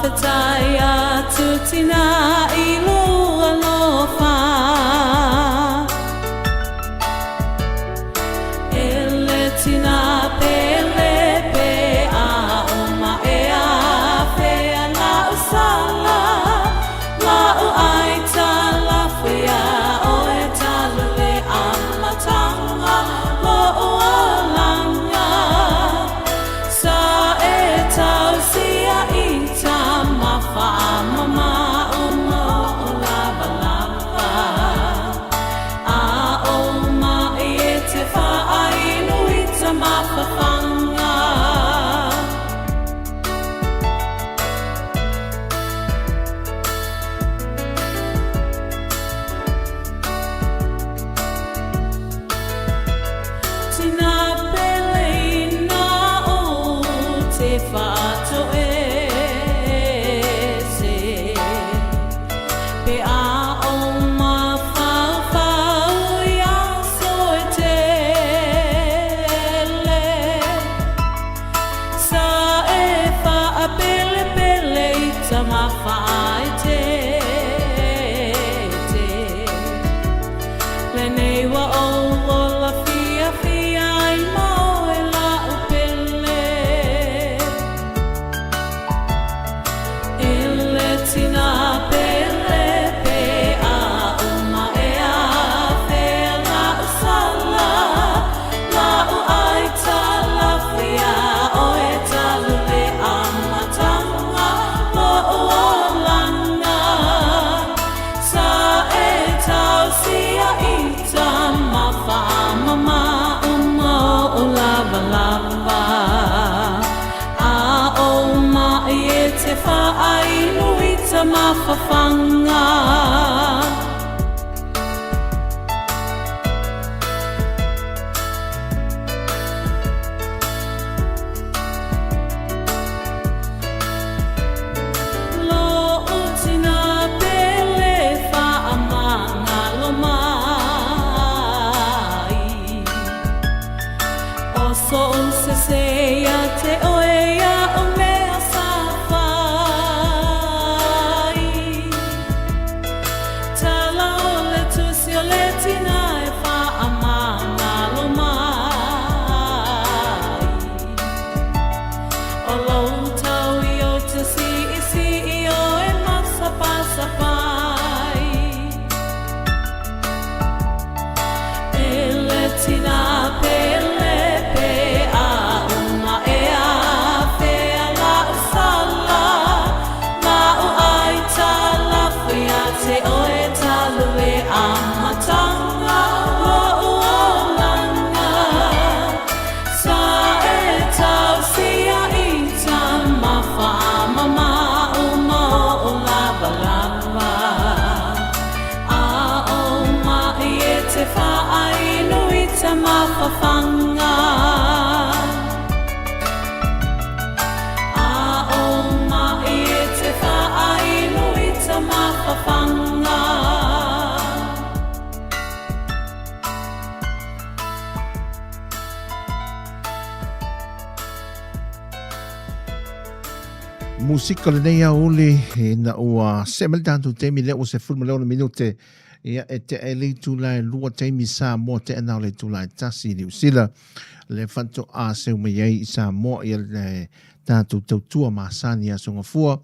Faafetai atu tina i lou alofa. E le tina pele pe a o ma e afea lau sala, lau ai tala fuia oe talu le amataga lo'u olaga. Sa e tausia i tama faamama uma o lavalava. A o mai e te faainu i tamafafaga. Tina pele ina o te faatoese, pe a o mafaufau ia aso e tele. Sa e faapelepele i tamafaaeteete. Lenei ua ou ola fiafia ai ma oe lau pele. E le tina pele pe a uma e afea lau sala, lau ai tala fuia oe talu le amataga lo'u olaga. Sa e tausia i tama faamama uma o lavalava. A o mai e te faainu i tamafafaga. Lo'u tina pele faamagalo mai. O so'u sese ia te oe ia o mea sa fai. Tala o le tusi o le tina e faamagalo mai. O lou tau i o te siisii o e masapasapai. E le tina pele pe a uma e afea lau sala, lau ai tala fuia te oe talu le amataga lo'u olaga. Sa e tausia i tama faamama uma o lavalava. A o mai e te faainu i tamafafaga. A o mai e te faainu i tamafafaga. Musika o lenei aoauli ina ua see mai le tatou taimi lea ua 16 minute ia e tea ai le itula e 2 taimi Samoa tea na o le itula e 1 i Niu Sila le faatoa seu mai ai i Samoa ia le tatou tautua masani aso gafua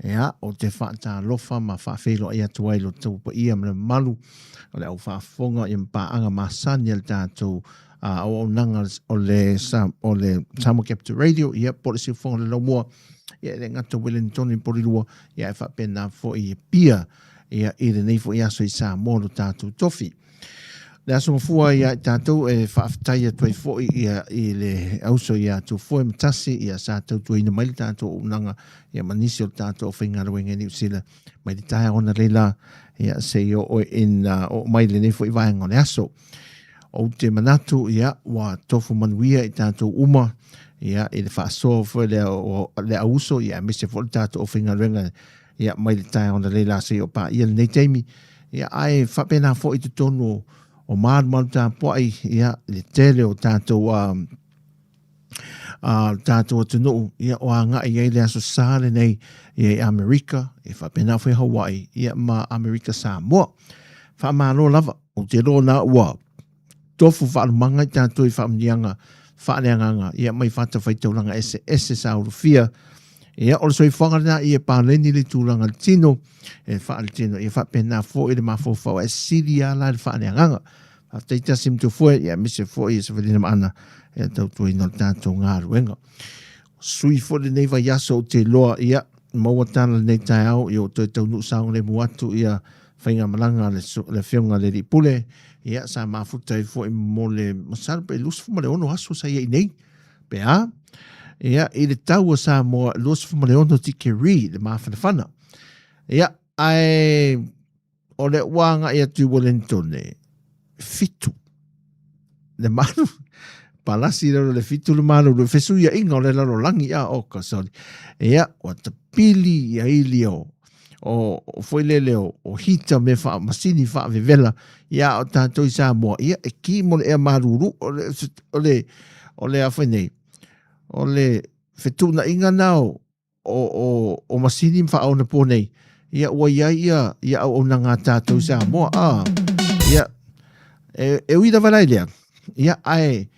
ia o te faatalofa ma faafeiloai atu ai lo tou paia ma le mamalu o le au faafofoga ia ma paaga masani a le tatou auaunaga o le Samoa Capital Radio ia po o le siufofoga o le laumua ia e le gata Wellington i Porirua ia e faapena foi i Apia ia i lenei foi aso i Samoa lo tatou tofi. Le aso gafua ia i tatou e faafetai atu ai foi ia i le auso ia Tufoe Matasi ia sa tautuaina mai le tatou auaunaga ia ma nisi o le tatou aufaigaluega i Niu Sila mai le taeao analeila ia seia oo ina oo mai lenei foi vaega o le aso. Ou te manatu ia ua tofu manuia i tatou uma ia i le faasoa foi lea o le auuso ia aemaise foi le tatou aufaigaluega ia mai le taeao analeila seia oo paia lenei taimi ia ae faapena foi i totonu o malumalu tapuai ia le tele o tatou. a le tatou atunuu, ia o agai ai le Aso Sa lenei ia i Amerika, e faapena foi Hawaii, ia ma Amerika Samoa. Faamalo lava, ou te iloa na ua tofu faalumaga i tatou i faamanuiaga faaleagaga ia mai fatafaitaulaga eseese sa ulufia. Ia, o le soifuaga lena ia e paleni le tulaga i le tino, e faaletino, ia faapena foi le mafaufau ae sili lava la le faaleagaga. Faafetai tasi ma Tufue, ia aemaise foi ia Savalina ma Ana i le tautuaina o le tatou galuega. Sui foi lenei vaiaso ou te iloa, ia, maua tala lenei taeao, ia ua toe taunuu saogalemu atu ia faigamalaga a le, le afioga i le Alii Pule, ia, sa mafuta ai foi mo le masalo pe 26 aso sa i ai nei, pe a, ia, i le tau o Samoa 26 tikeri le mafanafana. Ia, ae o le ua agai atu i Wellington, 7 le malu, palasi i lalo le 7 le malu, le fesuiaiga o le lalolagi, a o ka sorry. Ia, ua tapili ia ili o, o, o foi lele o, o hita me wha, masini whaavevela, ia o tātou i Samoa, ia e ki mo le ea malulu, o le, o le, o le a whai nei, o le fetuunaiga na o, o, o, o masini ma faaonapo nei, ia ua i ai ia, ia auaunaga a tātou i Samoa. A, ia, e, e ui lava la i lea, ia, ae,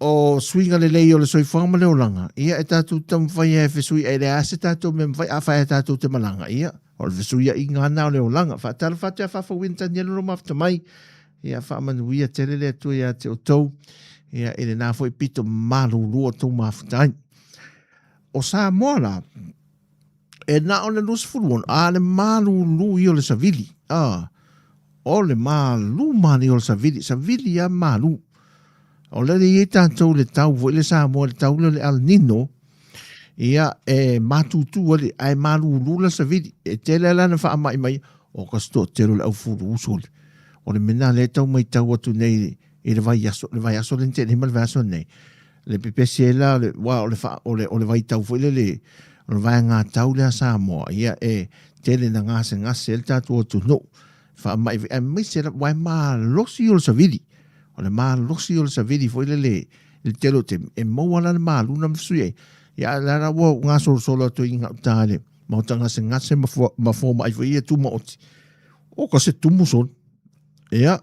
o suiga lelei o le soifuaga ma le olaga, ia e tātou taumafai ai e fesui ai le a se tātou mea mafai, afai e tātou te malaga, ia, o le fesuiaiga lena o le olaga. Faatalofa atu ia faafouina Tanielu lo mafuta mai, ia faamanuia tele le Atua ia te outou, ia i lena foi pito malulu o tou mafuta ai. O Samoa la, e na o le 26, a le malulu ia o le savili. A, o le malu mani o le savili, savili a malu. O le i ai tātou le tau foi le Samoa, le tau le le El Nino, ia e matutu ali, ae malulu la savili. E tele la na whaamai mai, o ka sto telo le au furu usoli. O le mena le tau mai tau atu nei i le vaiaso, le vaiaso le nei ma le vaiaso nei. Le pepesi ai la, le, wa, o le, wha, o le, o le vaitau foi lele, o le vaega tau lea Samoa, ia e tele na gasegase ai le tatou atunuu, faamai foi, aemaise lava, aua e malosi o le savili. O le malosi o le savili foi lele, i le tele o taimi, e maua la le malu na mafusui ai. Ia, a la la ua gasolosolo atu ai i gauta i le maota gasegase ma, ma fomai foi ia tumaoti. O ka se tumu solo. Ia,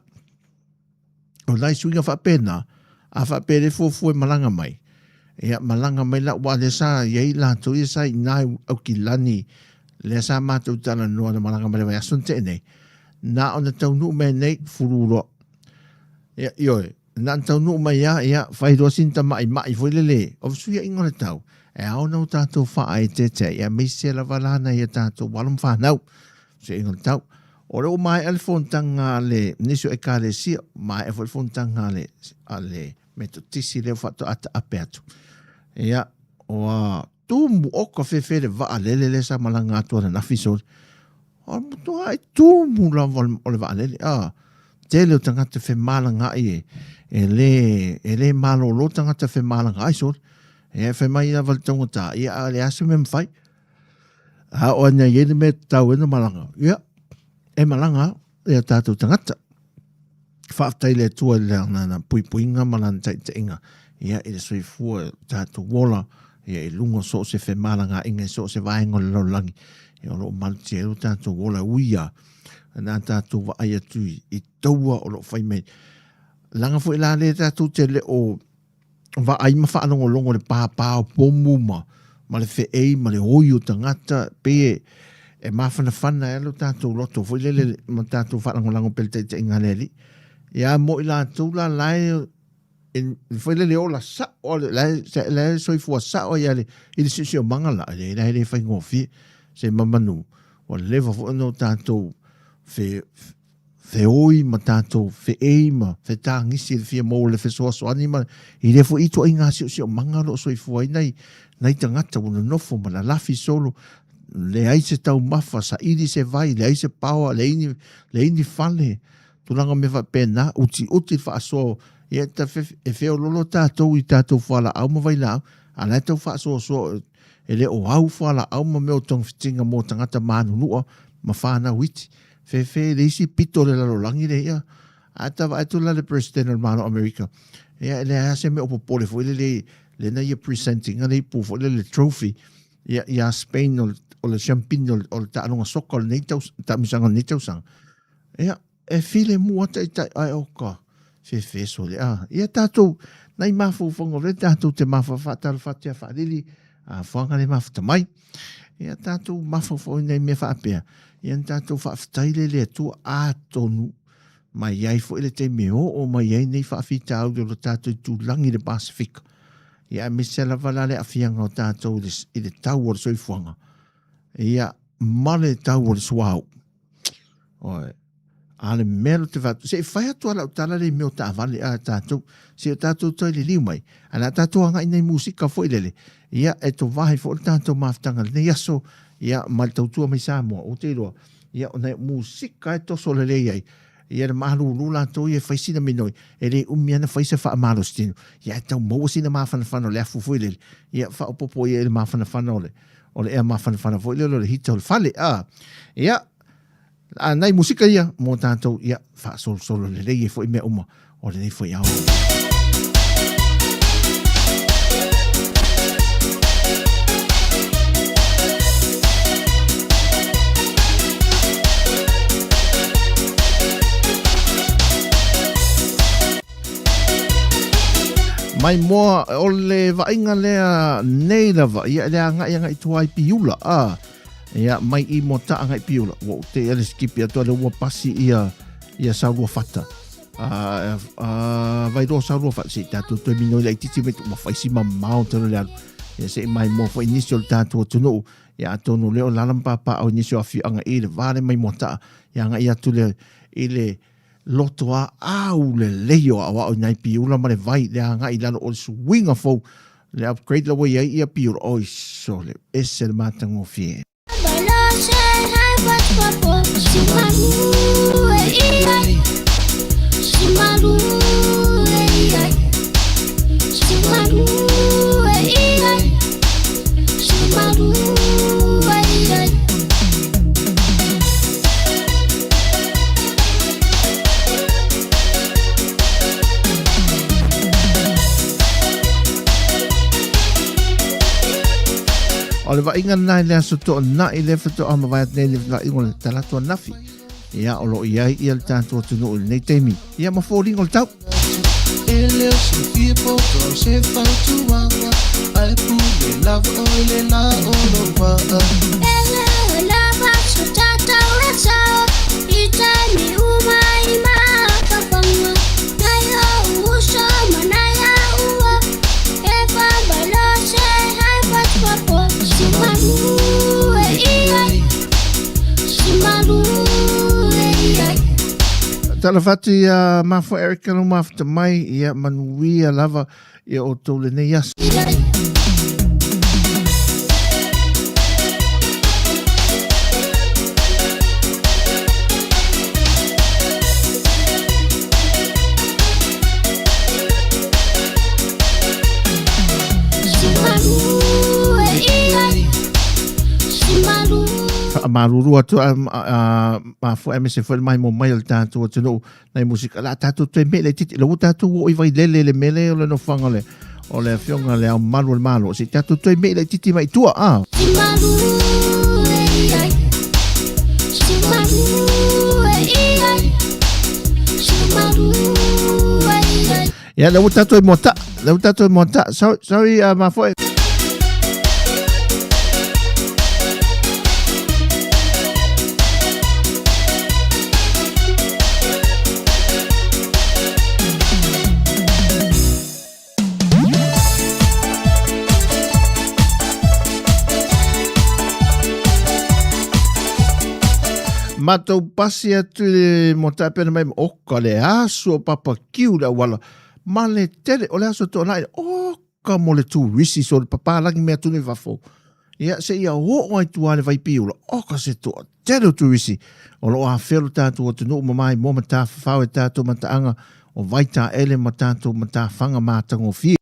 O nai suiga faapena, a faapea le fuafua e malaga mai, ia malaga mai la, aua lea sa i ai latou ia sa i ina i Aukilani, lea sa matou talanoa na malaga mai le vaiaso na tea nei, na ona taunuu mai nei, fulu loa. Ia, ioe, na ona taunuu mai lava, ia, fai loa sina tamaimai foi lele, o fesuiaiga o le tau, e ao ona o tatou faaeteete ai, aemaise lava la nai a tatou alo ma fanau, fesuiaiga o le tau. O lea ua maea le fonotaga a le nisi o Ekalesia, maea foi le fonotaga a le, a le Metotisi lea faatoa taape atu. Ia, ua tumu oka fefe le vaalele lea sa malaga atu ananafi soli. O le matua e tumu lava o le vaalele. Ah, tele o tagata femalagaai e, e le, e le malolo tagata femalagaai soli. Ia, e fai mai lava le taugata, ia, a le a se mea mafai. A o ana i ai le mea tatau ai ona malaga, ia, e malaga ia tātou tagata. Faafetai le Atua i lana puipuiga ma lana taitaiga, ia, i le soifua o tātou ola, ia, i luga o so o se femalagaaiga i so o se vaega o le lalolagi, ia, o lo o malutia ai lo tātou ola. Ui a, na tātou vaai atu i, i taua o lo o fai mai. Leaga foi la lea tātou te le o vaai ma faalogologo i le pāpā o pomu ma, ma le feei ma le oi o tagata, pei e, e mafanafana ai lo tātou loto foi lele ma tātou faalagolago pea i le taitaiga a le Alii. Ia mo i latou la la e, e foi lele ola sao, la e, la e soifua sao ai le, i le siosiomaga la, e la e le faigofie se mamanu, ua leva foi ona o tātou fe, feoi ma tātou feei ma fetagisi i le fia maua o le fesoasoani ma i lea foi ituaiga siosiomaga o lo o soifua ai nai, nai tagata ua nonofo ma lalafi solo, leai se taumafa, saili se vai, leai se paoa, leai ni, leai ni fale, tulaga mea faapena, utiuti le faasoa, ia ta fe, e feololo tātou i tātou fualaau ma vailaau, a la e tau faasoasoa e le o au fualaau ma mea o togafitiga mō tagata manunua ma whānau iti. Fefe le isi pito o le lalolagi le ia. A ta vaai atu la le President o le Malo o Amerika. Ia e leai lava se mea o popole foi lele Lea na ia present ina le ipu foi lele trophy ia ia Spain o le siampini o le taaloga soka o lenei taamisaga o lenei tausaga. Ia, e filemu lava taitai ae o ka fefe sole a. Ia tatou nai mafaufauga o lea tatou te mafaufau faatalofa atu ia Faalili a fuaga le mafuta mai. Ia tatou mafaufau i nai mea faapea, ia na tatou faafetai lea i le Atua atonu mai ai foi le taimi e oo mai ai nei faafitauli o le tatou itulagi i le Pasefika. Ia aemaise lava la le aafiaga o tatou i le tau o le soifuaga, ia ma le tau o le suauu. Oi. A le mea lo te fai, se i fai atu lava lau tala lea i mea o taavale a tatou, se i o tatou toe liliu mai, ae o le a tatou agai i nai musika foi lele, ia e tovae foi le tatou mafutaga i lenei aso, ia ma le tautua mai Samoa, ou te iloa, ia o nai musika e toso lelei ai, ia le malulu latou ia e fai sina minoi, e le umi lava na fai se faamalositino, ia ae tau maua sina mafanafana o le afu foi lele, ia faaopoopo i ai i le mafanafana o le, o le ea mafanafana foi lele o le hita o le fale, a, ia, a nai musika ia mo tatou, ia, faasolosolo lelei ai foi mea uma o lenei foi ao. Mai moa o le vaaiga lea nei lava, ia le agai agai tua i Piula, a, ia mai i Moata agai Piula, ua ou te ia le skipi atu ale ua pasi ia, ia Sauluafata. A, a, Vailoa Sauluafata, se i tatou toe minoi laitiiti mai ua fai si mamao tele le alu. Ia se i mai moa foi nisi o le tatou atunuu, ia atonu lea o lala ma papaaao i nisi o afioaga i le va lea mai Moataa, ia agai atu le, i le, loto a aulelei o aoao i nai piula ma le vai le agai i lalo o le suiga fou le upgrade la ua i ai ia piula oi sole ese le matagofie. O le vaaiga lena i le aso Toonai lea faatoa mavae atu nei le vaaiga o le talaatu ananafi. Ia, o lo o i ai ia le tatou atunuu i lenei taimi. Ia, ma foliga o le tau. E le o silafia po o se fautuaga ae pule lava ʻoe i le lā o lou vaa. E le lava so tātou e sao i taimi uma i mafaufauga nai ou uso ma nai au ua e whamalo se hai whatuapo si malu e ia si malu e ia. Talofa atu ia Mafua Eric lou mafuta mai, ia manuia lava ia outou lenei aso. Faamalulu atu a, a, mafua aemaise foi le maimoa mai o le tatou atunuu nai musika la tatou toe mele laitiiti la ua tatou oo i Vailele le mea lea o le nofoaga o le o le afioga le Ao Mamalu o le Malo se i tatou toe mele laitiiti mai i tua a. Ia lea ua tatou i Moata'a lea ua tatou i Moata'a sorry sorry mafua. Matou pasi atu i le Moata'a pena mai oka le aso o papakiu le auala ma le tele o le aso Toonai oka mo le turisi so le papalagi mea tonu i fafo. Ia seia oo ai tua le Vaipiula oka se toatele o turisi o lo o afea lo tatou atunuu ma maimoa ma tafafao e tatou mataaga o Vaitaele ma tatou matafaga matagofie.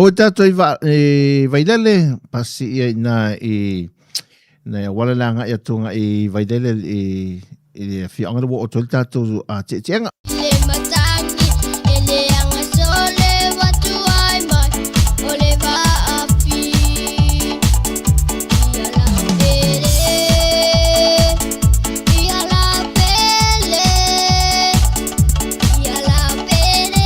Aua tatou i va, e, Vailele, pasi ia i nā i nai auala le agai atu agai i Vailele i i le afioaga lea ua oo atu ai le tatou tietieega. Le matagi e leaga sole ua tuai mai o le vaafi ia lau pele ia lau pele ia lau pele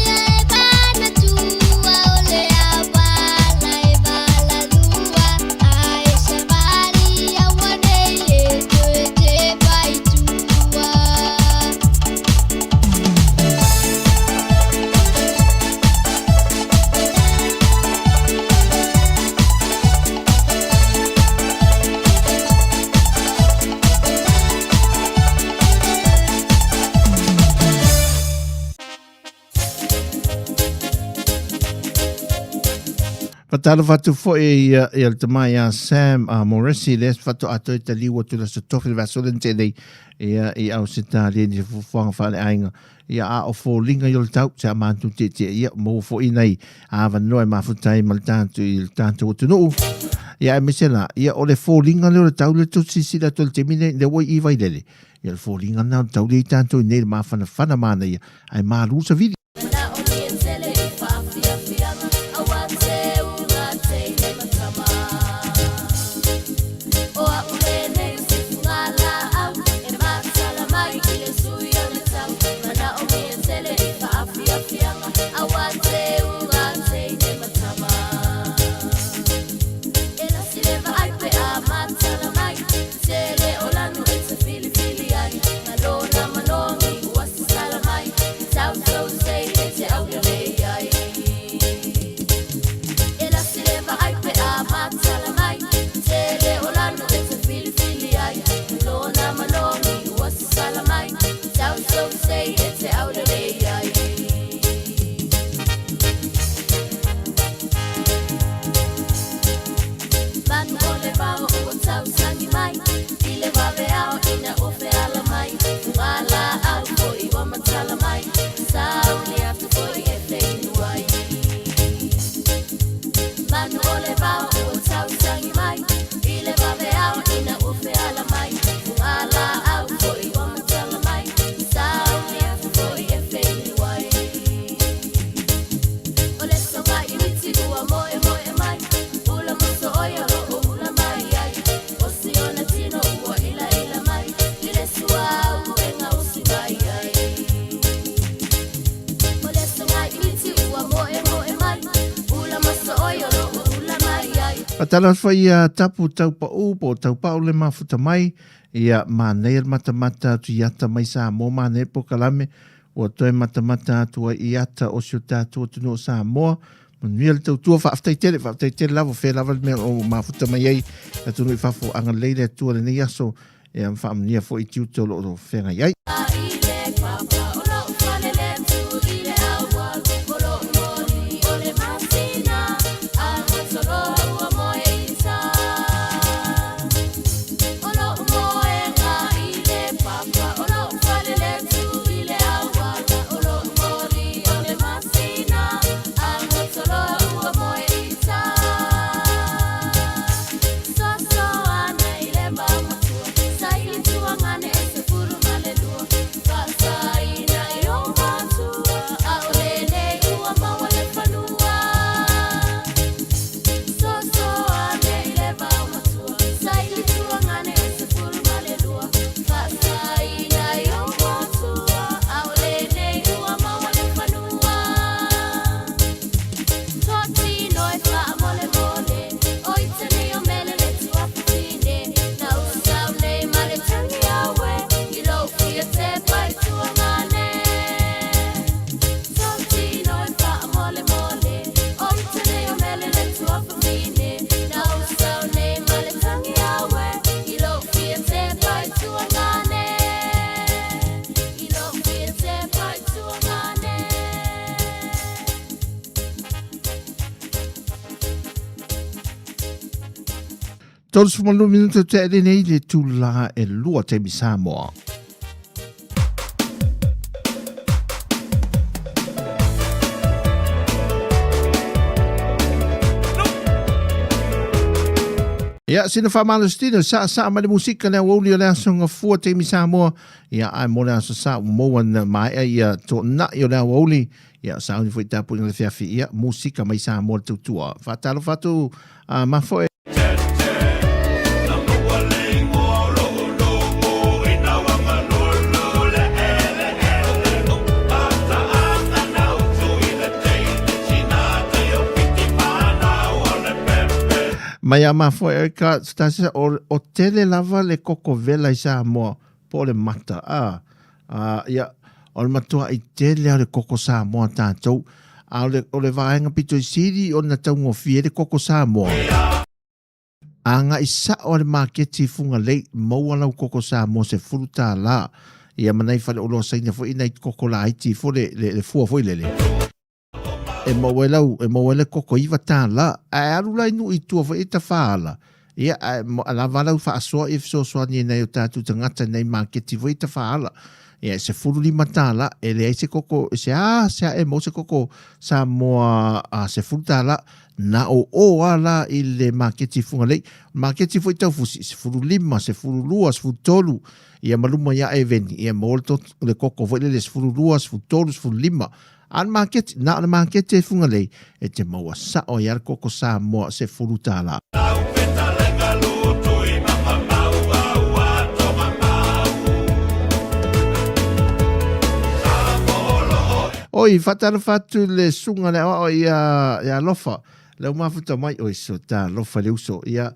ia e manatua o le auala e valalua ae savali auanei e toe tepa i tua. Faatalofa atu foi ia, ia le tama ia Sam Morrissey lea faatoa toe taliu atu i le Aso Tofi le vaiaso lea na tea nei ia i Ausetalia i nisi fuafuaga faaleaiga ia a o foliga i o le tau se a matou tietie ia maua foi nai avanoa e mafuta ai ma le tatou i le tatou atunuu ia aemaise la ia o le foliga lea o le tau lea tou te silasila atu i le taimi nei lea ua i i Vailele ia le foliga lena o le tau lea i tatou i nei le mafanafana manaia ae malu le savili. Faatalofa ia tapu taupaʻu po o taupau le mafuta mai ia manaia le matamata atu i ata mai Samoa manaia le polokalame ua toe matamata atu ai i ata o si o tatou atunuu o Samoa. Manuia le tautua, faafetai tele, faafetai tele lava, fea lava le mea o mafuta mai ai atunuu i fafo, agalelei le Atua lenei aso, ia ma faamanuia foi i tiute o lo o feagai ai. 32 minute te ere nei le tūlā e lua taimi Samoa. Ia, sina faamalositino, sasaa mai le musika le aoauli o le Aso Gafua taimi Samoa. Ia, ae mo le Aso Sa ua maua na maea ia toonai o le aoauli. Ia, sauni foi tapuaiga le afiafi. Ia, musika mai Samoa le tautua. Faatalofa atu a mafoe. Mai a mafoe e ka tasi o tele lava le koko vela i Samoa po o le mata a a ia o le matuaʻi tele a o le koko Samoa tatou a o le vaega pito i sili ona taugofie le koko Samoa. Agai sao a le maketi i Fugalei, maua lau koko Samoa $10, ia ma nai faleoloa Saina foi nai koko laiti fo le, le, le fua foi lele. E maua ai lau, e maua ai le koko $9, ae alu la i nuu i tua foi e tafaala, ia ae lava lau faasoa ia fesoasoani ai nai o tatou tagata i nai maketi foi e tafaala. Ia e $15, e leai se koko, e seasea e maua se koko Samoa a $10, Na o o a la i le maketi Fugalei. Maketi foi Taufusi, 15, 12, 13, ia ma luma ia e veni, ia maua le, to, le koko foi lele 12, 13, 15. A le maketi, na o le maketi e Fugalei, e te maua sao ia le koko Samoa $10. Oi, faatalofa atu le susuga le aoao ia, ia Alofa. Le au mafuta mai, oi, so tā alofa le uso. Ia,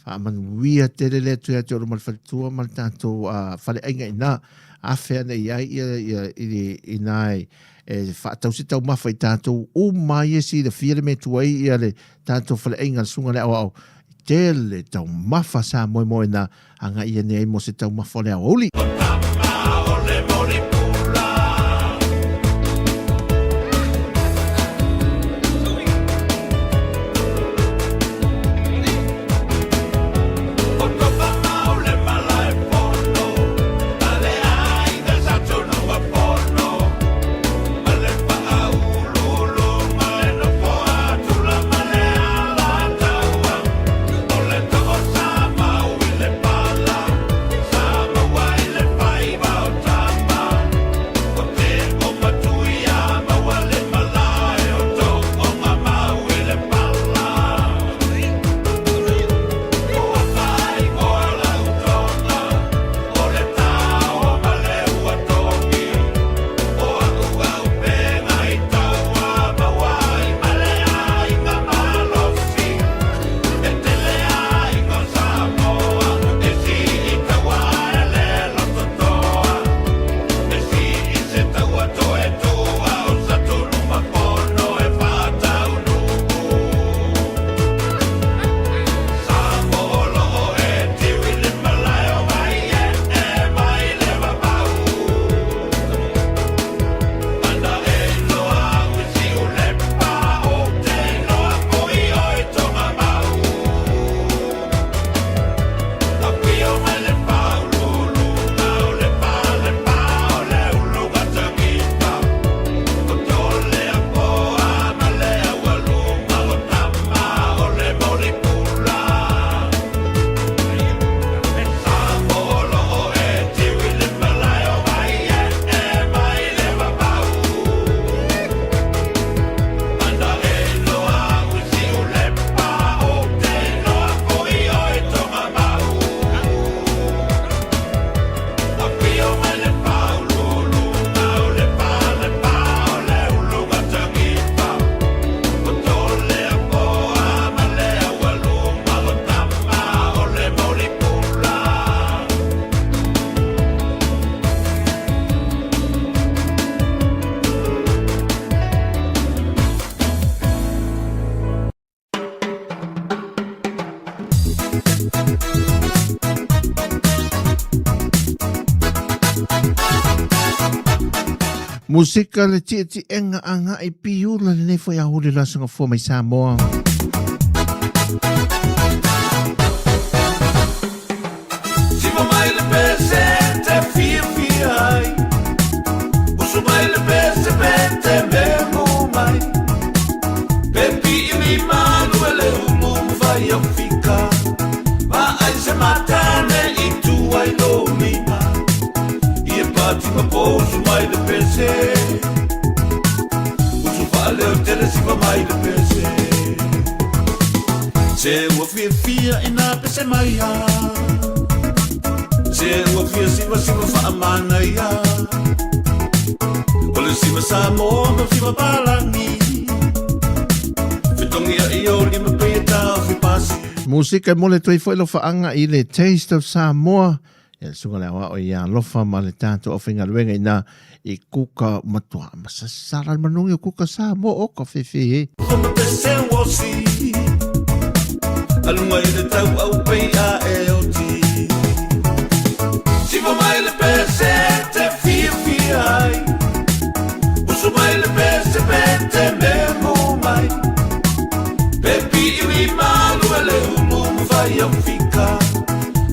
faamanuia tele le atu ia te olo ma le faletua ma le tātou faleaiga ina. Afe ana i ai ia, ia, i, i nā e, e faatausi taumafa i tātou uma ia silafia le mea tuai ia le tātou faleaiga le susuga le aoao. Tele taumafa sa moemoe nā Agai ia nei mo se taumafa o le aoauli. Musika le ti'eti'ega aga'i piula lenei foi aoauli o le Aso Gafua mai Samoa. Siva mai le pese te fiafia ai Usu mai le pese pe te memo mai Pe pii mi malu e le ulu mawhai au fika. Se ua fiafia ina pese mai a Se ua fia siva siva faamanaia O le siva Samoa ma siva palagi Fetogia i o lima pei e taofi pasi. Musika e mole toi foi lo faanga i le Taste of Samoa. Ia le suga le aoao ia alofa ma le tatou aufaigaluega ina i kuka matua ma sasala le manugi o kuka Samoa o ka fefe he. Koma pese wosi Alunga i le tau au pei a e oti Siva mai le pese te fia fia ai Usu mai le pese pe te memo mai Pepi i malu e le ulu mawhai au fika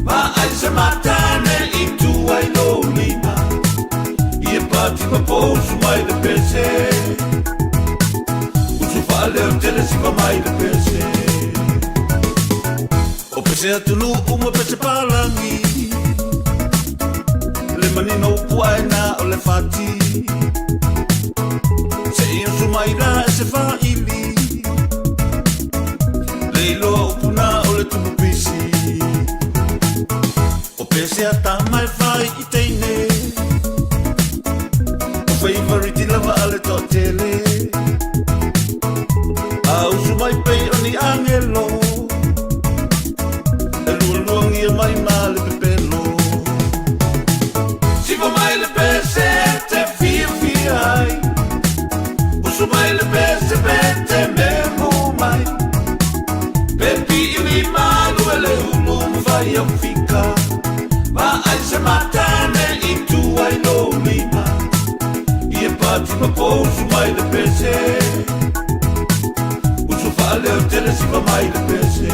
Ma ai se matane i tu ai lo lima I e pati ma pousu mai le pese Usu whaaleo tele siva mai le pese O pese atunu uma pese palangi Le manino upu aena o le fati Se i usu mai la e se whaili Le iloa upu na o le tupu pisi O pese a tama e whai i teine O favorite lava a le toatele A usu mai pei o ni angelo E lualuangia mai ma le pepelo Siva mai le pese te fia fia ai Usu mai le pese pe te memo mai Pepi i li malu e le ulu mawhai au fika Ma ai se matane i tu ai lo lima I e pati ma pousu mai le pese Usu whaaleo tele siva mai le pese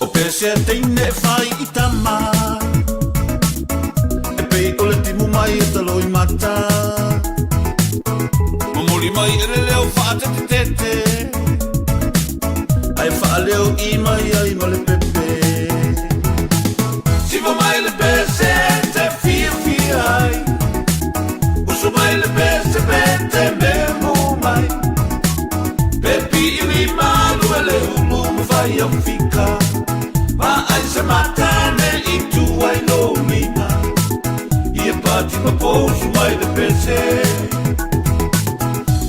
O pese a teine e whai i tama E pei o le timu mai e talo i mata Mamoli mai e le leo whaatete tete Ai whaaleo i mai ai ma le pepe Siva mai le pese te fia fia ai Usu mai le pese pe te memo mai Pepi i li malu e le ulu mawhai au fika Ma ai se matane i tu ai lo lima I e pati ma pousu mai le pese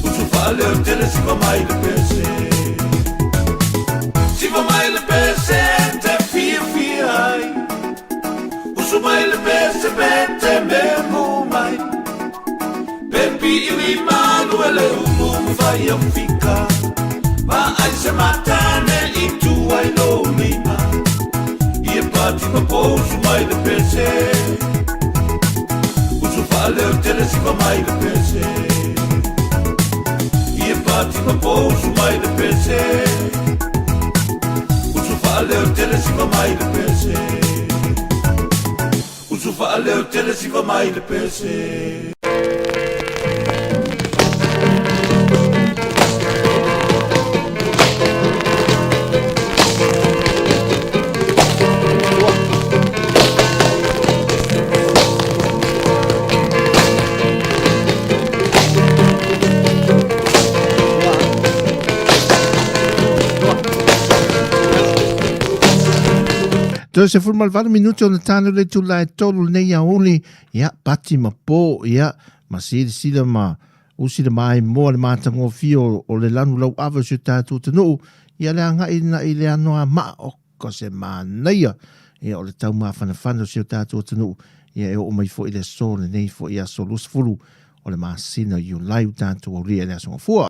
Usu whaaleo tele siva mai le pese Siva mai le pese te fia fia ai Usu mai le pese pe te memo mai Pepi i li malu e le ulu mawhai au fika Ma ai se matane i tu ai lo lima I e pati ma pousu mai le pese Usu whaaleo tele siva mai le pese I e pati ma pousu mai le pese Usu whaaleo tele siva mai le pese Usu whaaleo tele siva mai le pese Toe se fulu ma le valu minute ona tane le itula e tolu lenei aouli, ia, pati ma po, ia, ma silasila ma usi le maimoa le matagofie o, o le lanu lauava o si o tatou atunuu, ia le agai na'i le anoamaa o ka se manaia, ia, o le taumafanafana o si o tatou atunuu, ia, e oo mai foi le aso lenei foi aso 20 o le masina o Iulai ua tatou aulia i le aso Gafua.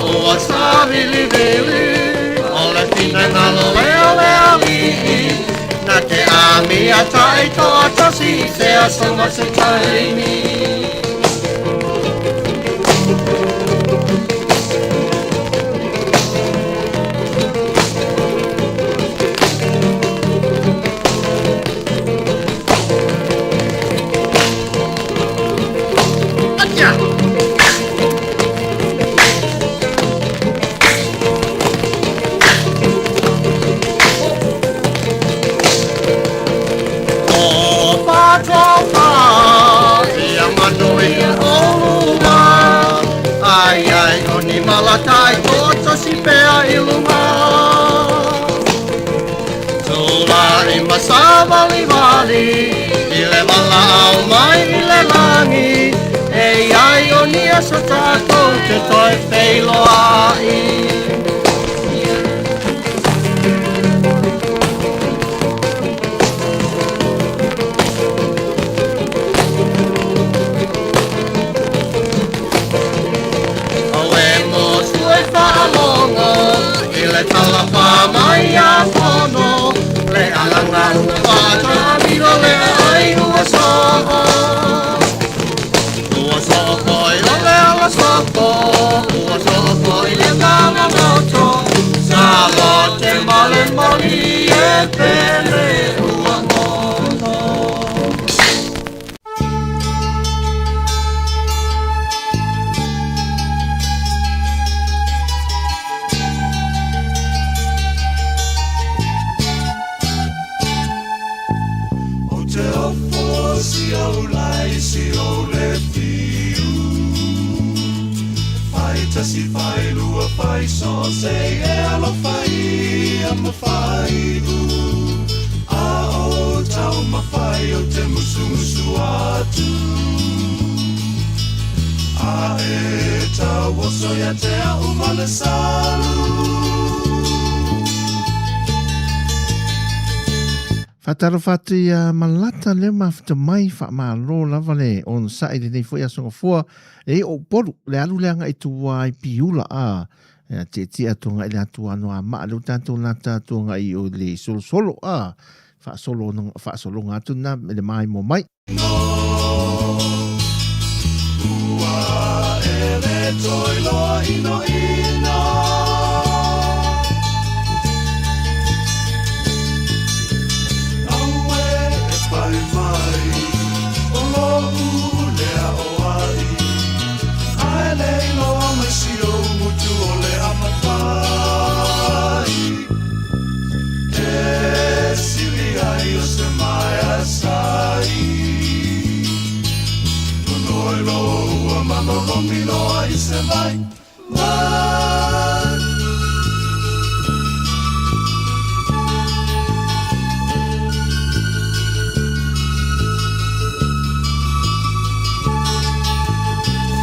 Ua savilivili o le finagalo lea o le Alii, na te amia taitoatasi i se aso ma se taimi. Tofa tofa ia manu ia olua, ai ai o ni malatai toatasi pea i luga. Tulai ma savalivali i le valaau mai i le lagi, e i ai o ni aso tatou te toe feiloai. Auē mo sue faalogo i le tala mai a fono, le alaga ua faatamilo le ai ua soo. Ua soo foi o le ala sopo, ua soo foi le lava moto, sa lote ma le moli e pele ua goto. Ou te ofo si au lai si au le fiu. Fai tasi fai lua fai so se e alofa ia ma fai u. A o tau mawhai o te musumusu atu. A e tau oso ia te au ma le salu. Faatalofa atu ia Malata lea mafuta mai faamalo lava le onosai lenei foi aso gafua e o Upolu le alu le agai tua i Piula a tietie atu agai le atu Anoamaa lea ua tatou lata atu agai o le solosolo a faasolo faasologa atu na le maimoa mai. Ua e le toi loa ino ino. Aue e pai mai o lo'u lea o ai. Ae le iloa mai si ou mutu o le amafai. E sili ai o se maea sai. Nonoi lo ua malolomi loa i se vai mai.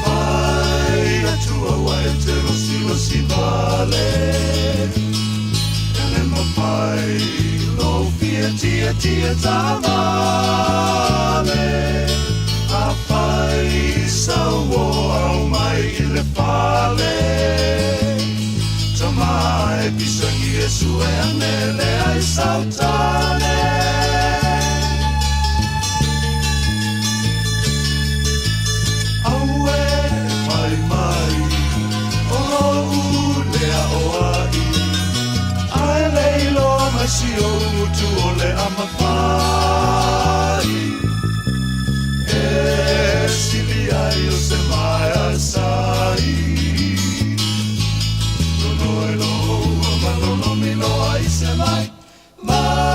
Fai atu aua e te losilosi vale. E le mawhai lo fia tia tia tavale. A fai sau o au mai i le fale. Tama e pisangi e sue ane le ai sautane. Aue fai mai o lo'u lea o ai. Ae le iloa mai si ou utu o le amafai. E sili ai o se maea sai. Nonoi lo ua malolomi loa i se mai mai.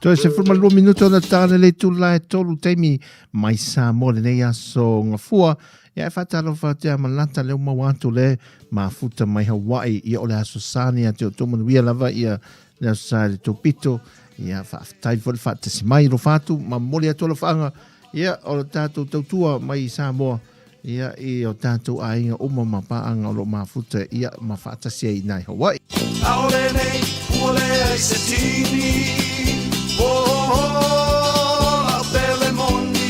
Toe 12 minuto na tāne le tūla e tolu taimi mai Samoa lenei aso ngafua. Ia e whātalofa te a malata leo mau atu le mafuta mai Hawaii ia o le aso sāni a te o tōmanuia lava ia le aso sā le tōpito. Ia whaaftai fo le whaatasi mai ro whātu ma moli atu la whaanga ia o le tātou tautua mai Samoa ia i o tātou aiga uma ma paanga o lo mafuta ia ma whaatasi ai nai Hawaii. Aole nei, ua leai se tini. Oh, oh, lau pele moni.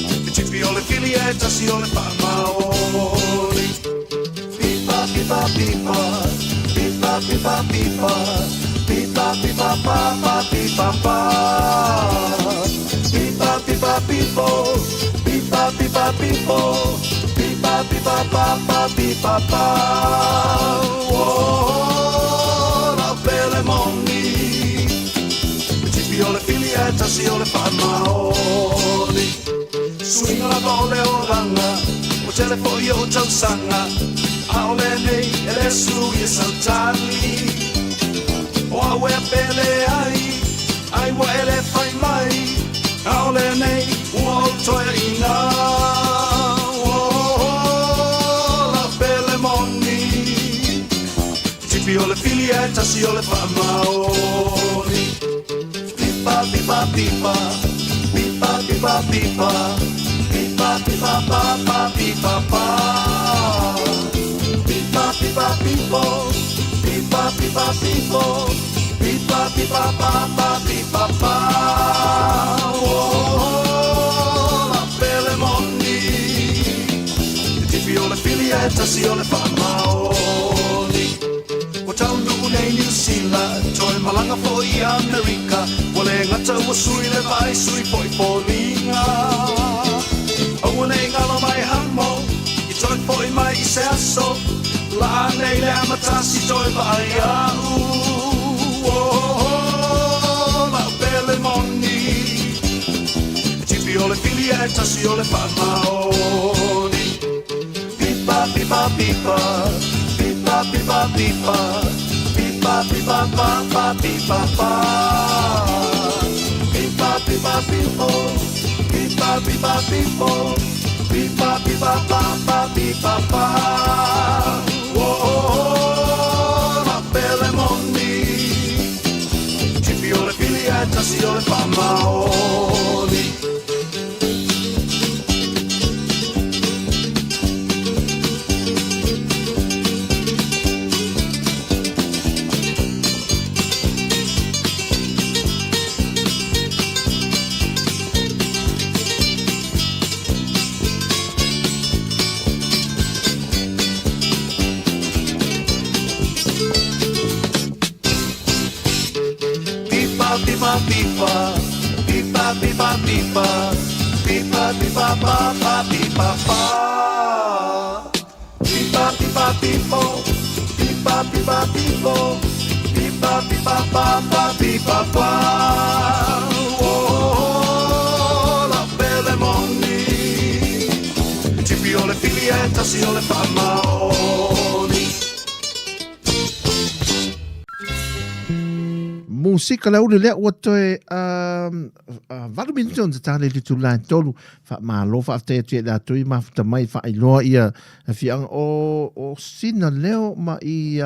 E tipi o le fili e tasi o le faamaoni. Pipa, pipa, pipa. Pipa, pipa, pipa. Pipa, pipa, pa, pa, pipa, pa. Pipa, pipa, pipo. Pipa, pipa, pipo. Pipa, pipa, pa, pa, pipa, pa. Oh, lau pele moni. E tipi o le fili e tasi o le faamaoni. Suiga lava o le olaga, ua tele foi ou tausaga. Aole nei e le sui e sautali. O au e pele ai, ai ua e le fai mai. Aole nei ua ou toeaina. Oh, lau pele moni. Tipi o le fili e tasi o le faamaoni. Pipa, pipa, pipa. Pipa, pipa, pipa. Pipa, pipa, pa, pa, pipa, pa. Pipa, pipa, pipo. Pipa, pipa, pipo. Pipa, pipa, pa, pa, pipa, pa. Oh, lau pele moni. Tipi o le fili e tasi o le faamaoni. Ua taunuu nei Niu Sila, toe malaga foi i Amerika. Ua le gata ua sui le vaai, sui foi foliga. Aua nei galo mai hamo, i toe foi mai i se aso. Laa nei le amatasi toe vaai a'u. Oh, lau pele moni. Tipi o le fili e tasi o le faamaoni. Pipa, pipa, pipa. Pipa, pipa, pipa. Pipa, pipa, pa, pa, pipa, pa. Pipa, pipa, pipo. Pipa, pipa, pipo. Pipa, pipa, pa, pa, pipa, pa. Oh, lau pele moni. Tipi o le fili e tasi o le faamaoni. Pipa, pipa, pipa. Pipa, pipa, pipa. Pipa, pipa, pa, pa, pipa, pa. Pipa, pipa, pipo. Pipa, pipa, pipo. Pipa, pipa, pa, pa, pipa, pa. Oh, lau pele moni. Tipi o le fili e tasi o le faamaoni. Musika le uli lea ua toe 8 minute ona tatā le lutu la tolu wha whaaftai atu e rātou i mafuta mai whaailoa ia fianga o sina leo ma i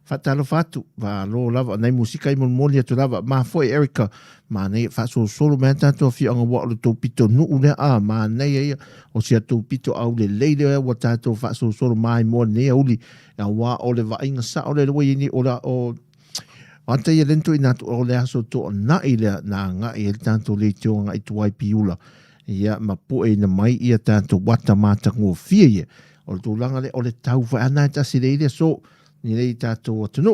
whaatalofa atu wha lo lava nei musika i molimoli atu lava ma foi Erica ma nei whaasolosolo mea tātou fianga wa o le tōpito nuu lea a ma nei ia o sia tōpito au le leile ua tātou whaasolosolo mai moa nei uli a wā o le vainga sa o le lewa i o la o Ata ia lento i nā o le aso to na i lea nā ngā i hele tātou le te o ngā i tuai piula. Ia ma poe ina mai ia tātou wata māta ngō fia ia. O le tūlanga le o le tau wha ana e tasi le ile so ni lei tātou atunu.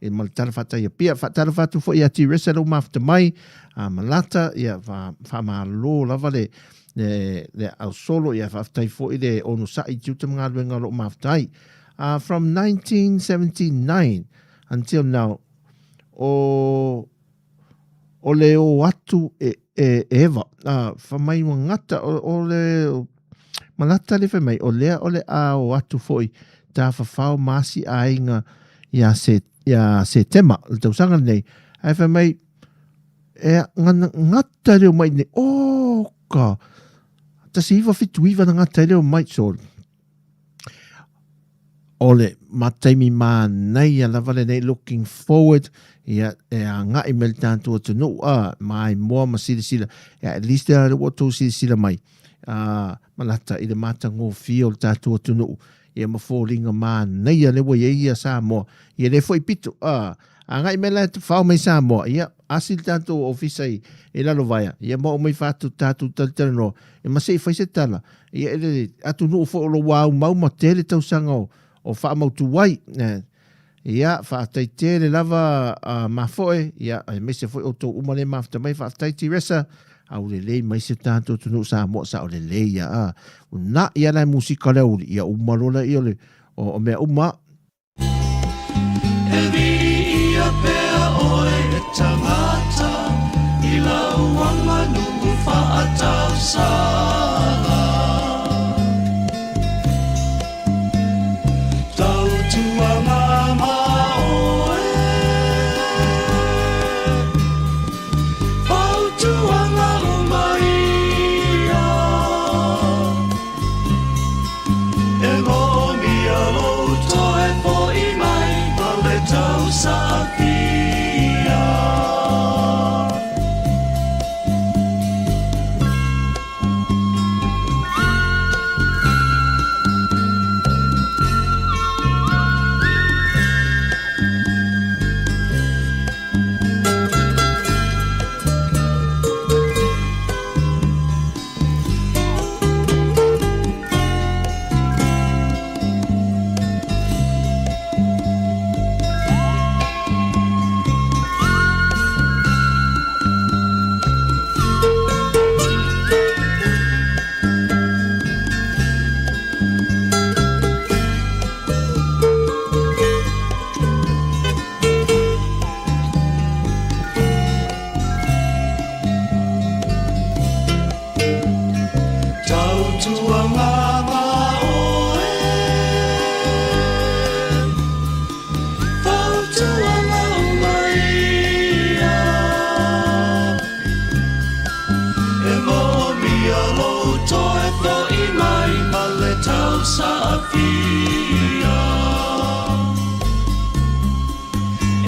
E ma le tala whata ia pia whatara whatu fo ia ti resa lo mafta mai a malata ia wha wha lava le le au solo ia whaftai fo i le ono sa i tiuta mga luenga lo maftai. From 1979 until now, o le o atu e Eva, wha mai ngata o le malata le wha mai, o lea o le a o atu foi tā whawhao masi ainga ia se tema, le tausanga nei, Ae fai mai, e gana gata le o mai nei, oka! 1979 na gata ai le o mai, so o le ma taimi manaia lava lenei looking forward ia e agai mai le tatou atunuu a maimoa ma silasila ia at least lea ua outou silasila mai a malata i le matagofie o le tatou atunuu ia ma foliga manaia lea ua i ai ia Samoa ia le foi pito a agai mai la e fao mai Samoa ia asi le tatou ofisa i, i Lalovaea ia ma oo mai faatu tatou talatalanoa ia ma se i fai se tala Ia, i le atunuu foi o lo o ua aumau ma tele tausaga o, o faamautu ai. Ia, faafetai tele lava a mafoe, ia, aemaise foi outou uma le mafuta mai. Faafetai Tiresa, aulelei mai se tatou atunuu Samoa, sa o lelei ia. A, na ia la musika lea uli, ia uma lola ia o le o, o mea uma. E viia pea oe e tangata i lau aganuu faatausaga. Tautuaga ma oe, fautuaga uma ia. E moomia lou toe fo'i mai ma le tausaafia. Tautuaga ma oe, fautuaga uma ia. E moomia lou toe fo'i mai ma le tausaafia.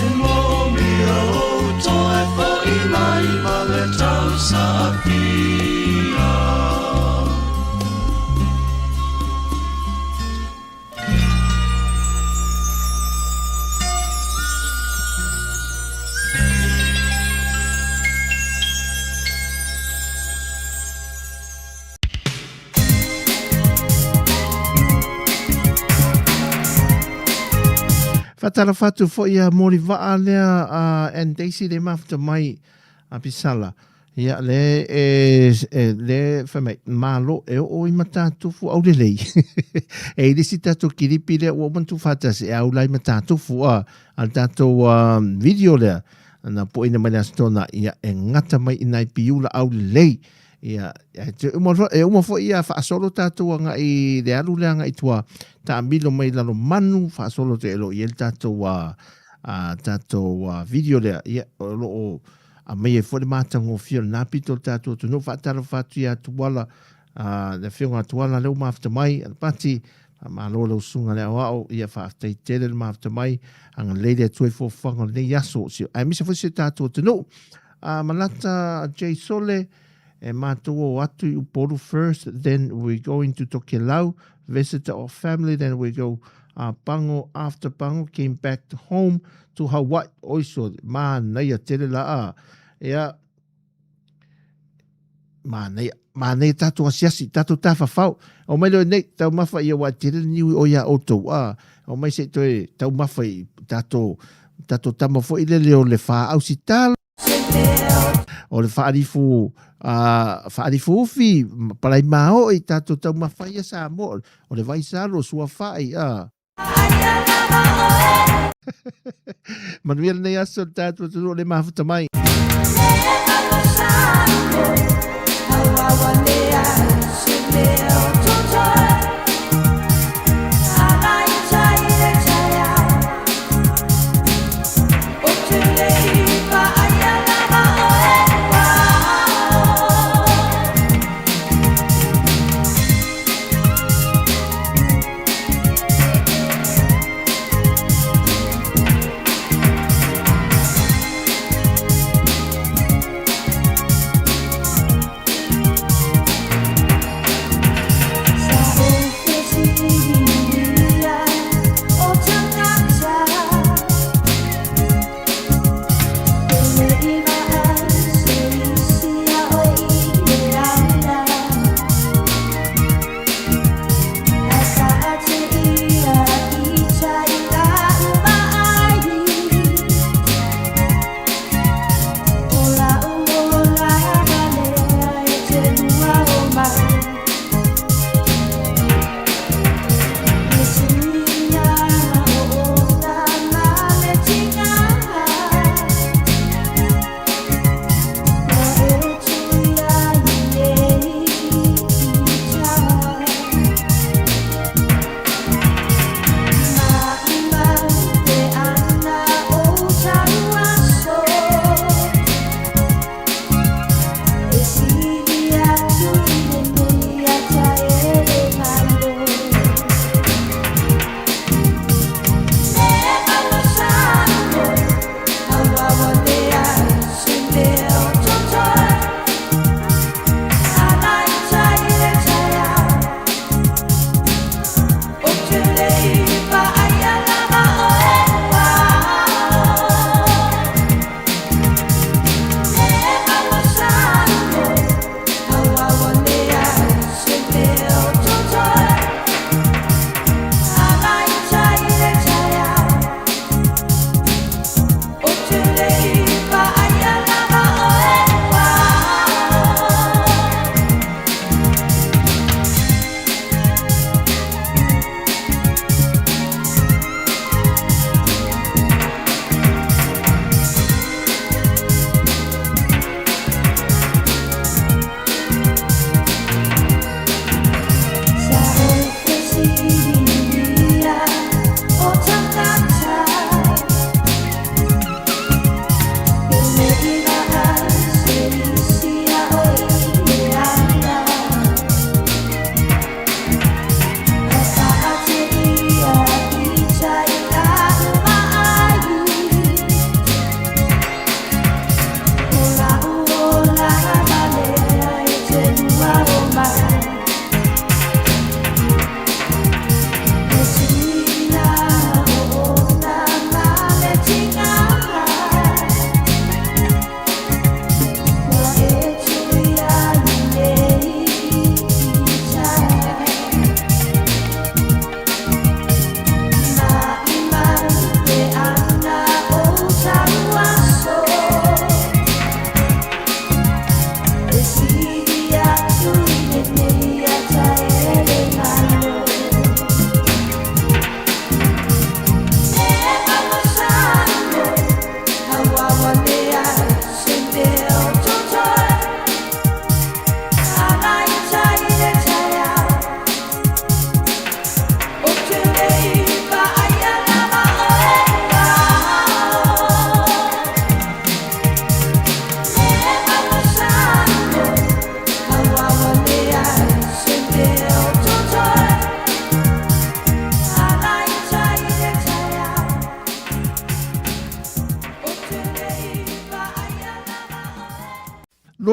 E moomia lou toe fo'i mai ma le tausaafia. Whaatalofa atu foi a Mori Vaa lea a and Daisy le mafuta mai a Pisala. Ia le e, e le fai mai malo e oo i Matatufu au lelei. e i lisi tatou kilipi lea ua uma ona tuufaatasi e aula i Matatufu a a le tatou video lea na poina mai le Aso Toonai ia e gata mai i nai piula au lelei. Ia, e uma, e uma foi ia faasolo tatou agai le alu le agai tua taamilo mai Lalomanu faasolo te elo i le tatou a, a tatou a, video lea. Ia, o lo o aumai ai foi le matagofie o lena pito o le tatou atunuu. Faatalofa atu ia Tuala, a, le afioga a Tuala lea ua mafuta mai, Alapati, faamalo lau susuga le aoao, ia faafetai tele le mafuta mai, agalelei le Atua i foafoaga o lenei aso, si, aemaise foi si o tatou atunuu. A Malata J. Sole, e matou o atu i Upolu first, then we going to Tokelau, visit our family, then we go Pango, after Pango, came back to home to Hawaii. Oi sole, manaia tele la a. Ia, manaia, manaia tatou asiasi, tatou tafafao. O mai loe nei, taumafa ia wa tele le niui o ia outou. A, o mai se i toe taumafa i tatou, tatou tama foi lele o le whaausi talo. O le whaarifu, whaarifu ufi, palai maoi, tatou taumafa ia Samoa. O le vaisalo, suafai, a. Manuia lenei aso le tatou atunuu o le mafuta mai.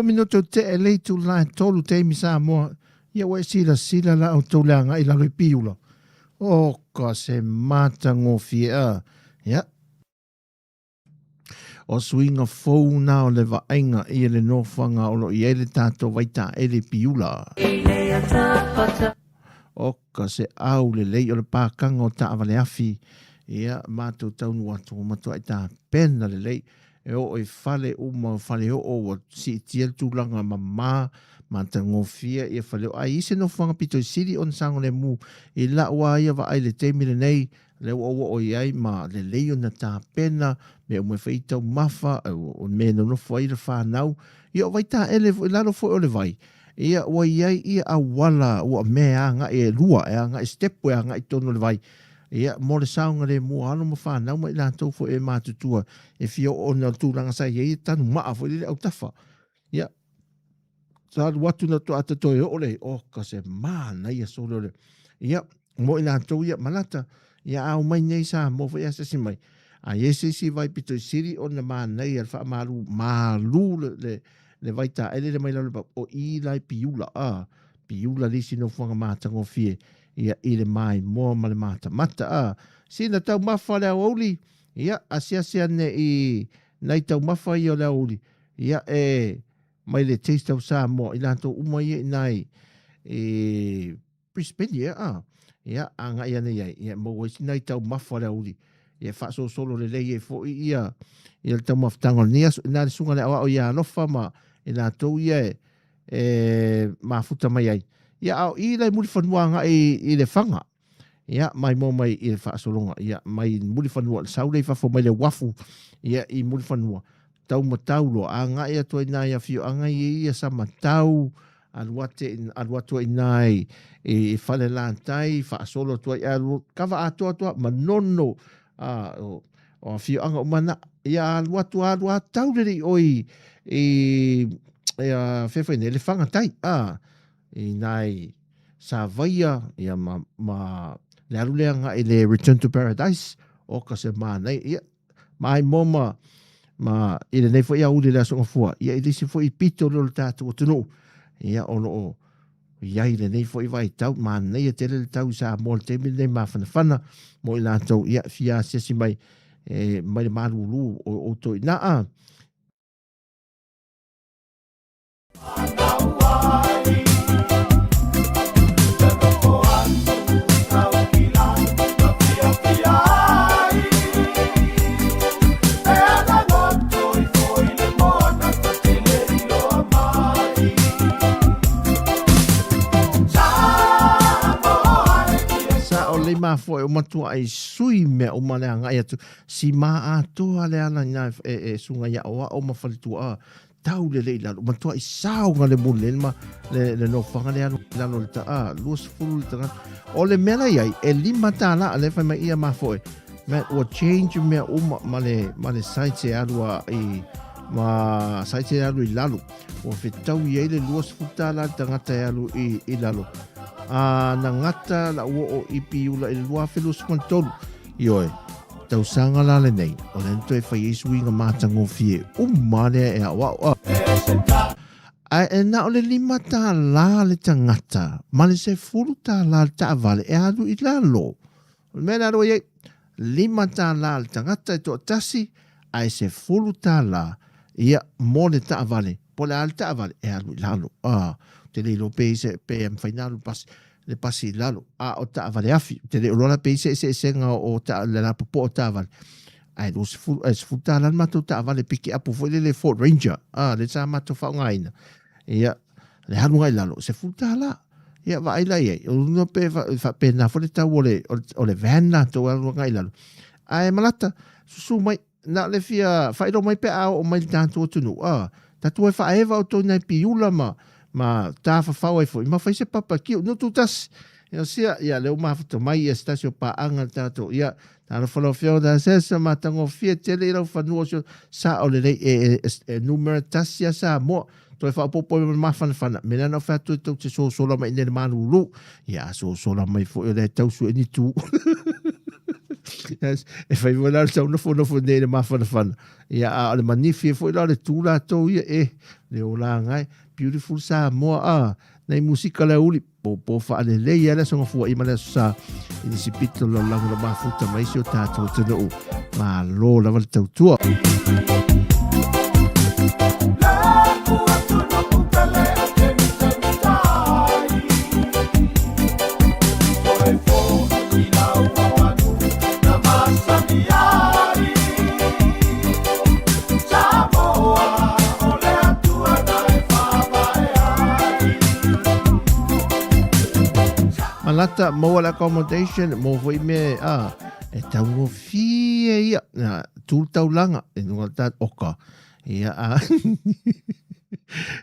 12 minute o tea le itula e 3 taimi Samoa. Ia ua e silasila la outou le agai i lalo i Piula. Oka se matagofie a. Ia. O suiga fou na o le vaaiga i le nofoaga o lo o i ai le tatou vaitaele i Piula. Oka se au lelei o le pākaga o taavale afi. Ia, matou taunuu atu ua matuai tapena lelei e oo i fale uma o faleoo ua siitia le tulaga mama matagofie ia faleoo. Ae i ai se nofoaga pito i sili ona saogalemu i lau lava ia vaai i le taimi lenei lea ua ou oo i ai ma lelei ona tapena mea uma e fai ai taumafa, o le mea e nonofo ai le fanau. Ia o Vaitaele foi, i lalo foi o le vai, ia ua i ai ia auala ua mea e agai e lua, e agai sitepu e agai i totonu o le vai. Ia, mo le saogalemu o alo ma fanau ma i latou foi e matutua e fia oo ona o le tulaga sa i ai e tanumaa foi lele autafa. Ia, sa alu atu na toa toe oo le, oka se manaia sole o le. Ia, mo i latou ia malata, ia a omai nei Samoa foi asiasi mai, a i ai se isi vai pito i sili ona manaia le faamalu malu le vai taele le mai lalo le o i la i Piula, a, Piula le isi nofoaga matagofie, ia, i le maimoa ma le matamata, a. Sina taumafa le aoauli, ia, asiasi ane i nai taumafa ia o le aoauli, ia, e mai le Taste of Samoa, i latou uma ia i nai i Brisbane, ia, a, ia, agai ane i ai, ia, maua ai sina taumafa o le aoauli, ia, faasolosolo lelei ai foi ia, ia le taumafataga o lenei aso, i na le susuga i le aoao ia Alofa ma i latou ia e mafuta mai ai. Ia, a o i la i Mulifanua agai i Lefaga, ia, maimoa mai i le faasologa, ia, mai Mulifanua, le sau lea i fafo mai le uafu, ia, i Mulifanua, tau ma tau loa, agai atu ai i nai afioaga ia i Samatau, alu ate, alu atu ai i nai i Falelatai, faasolo atu ai, alu, kava atoa atu lava, Manono, a, o, o afioaga uma na, ia alu atu, alu a tau lele i o i, i, ia, fea foi nei, Lefaga tai, a, i nai Savaia, ia ma, ma le alu lea agai i le Return to Paradise, oka se manaia, ia, maimoa ma, ma i lenei foi aoauli i le Aso Gafua, ia i le isi foi pito lea o le tatou atunuu, ia o lo o i ai i lenei foi vaitau, manaia tele le tau i Samoa i le taimi lenei mafanafana mo i latou, ia, fia asiasi mai, e, mai le malūlū o outou i ina. A. Sa o lei mafoe o matuai sui mea uma le agai atu. Si ma atoa le ala ina e suga i aoao ma faletua tau lelei i lalo. Matuai saoga le muli le ma le, le nofoaga le alu i lalo le ta, a, 20 le tagata. O le mea la i ai, e $5 le fai mai ia mafoe. Man, ua change mea uma ma le, ma le site e alu a i, ma site e alu i lalo. Ua fetaui ai le $20 le tagata e alu i lalo. A, na gata la ua o i Piula i le 2023. Ioe, tausaga la lenei, o lea na toe fai ai suiga matagofie uma lea e aoao a. Ae e na o le $5 le tagata ma le $10 le taavale e alu i lalo. O le mea lea alu ai ai, $5 le tagata e toatasi, ae $10 ia mo le taavale, po o le a le taavale e alu i lalo. Ou te le iloa pe i se, pe mafai ona alu pasi, le pasi i lalo, a o taavale afi, ou te le iloa la pe i se eseesega o ta, le lapopoa o taavale. Ae 20, ae $10 le matou taavale pikiapu foi lele Ford Ranger, lea sa matou faaaogaina. Ia, le alu agai i lalo, $10. Ia, vaai la i ai, o lona pe faapena foi le tau o le, o le van latou e alu agai i lalo. Ae malata, susu mai, na o le fia faailoa mai pe a oo mai i le tatou atunuu, a, tatou o e faaeva outou i nai piula ma, ma tafafao ai foi, ma fai se papa kiu, nutu tasi. Ia sia, ia, lea ua mafuta mai ia se tasi o paaga le tatou, ia, Talofa lau Afioga Dasesa, matagofie tele i lau fanua o si o, sao lelei, e numera tasi a Samoa, toe faaopoopo ai ma le mafanafana, mea lea na ou fai atu ai tou te sosola mai i inei i le malulu, ia a sosola mai foi o lea e tau sue ni tu. E fai foi la le tau nofonofo nei i le mafanafana. Ia, a o le manifi e foi la o le tu latou ia, e, le olaga e, beautiful Samoa, a, nei musika le uli, pōpō faalelei a le aso Gafua i ma le aso Sa, i nisi pito o le lalolagi o lo o mafuta mai si o tatou atunuu. Malo lava le tautua. Malata, maua le accommodation, mo foi me, a, e taugofie ia, na, tu le taulaga, i luga o le tatou, oka, ia, a,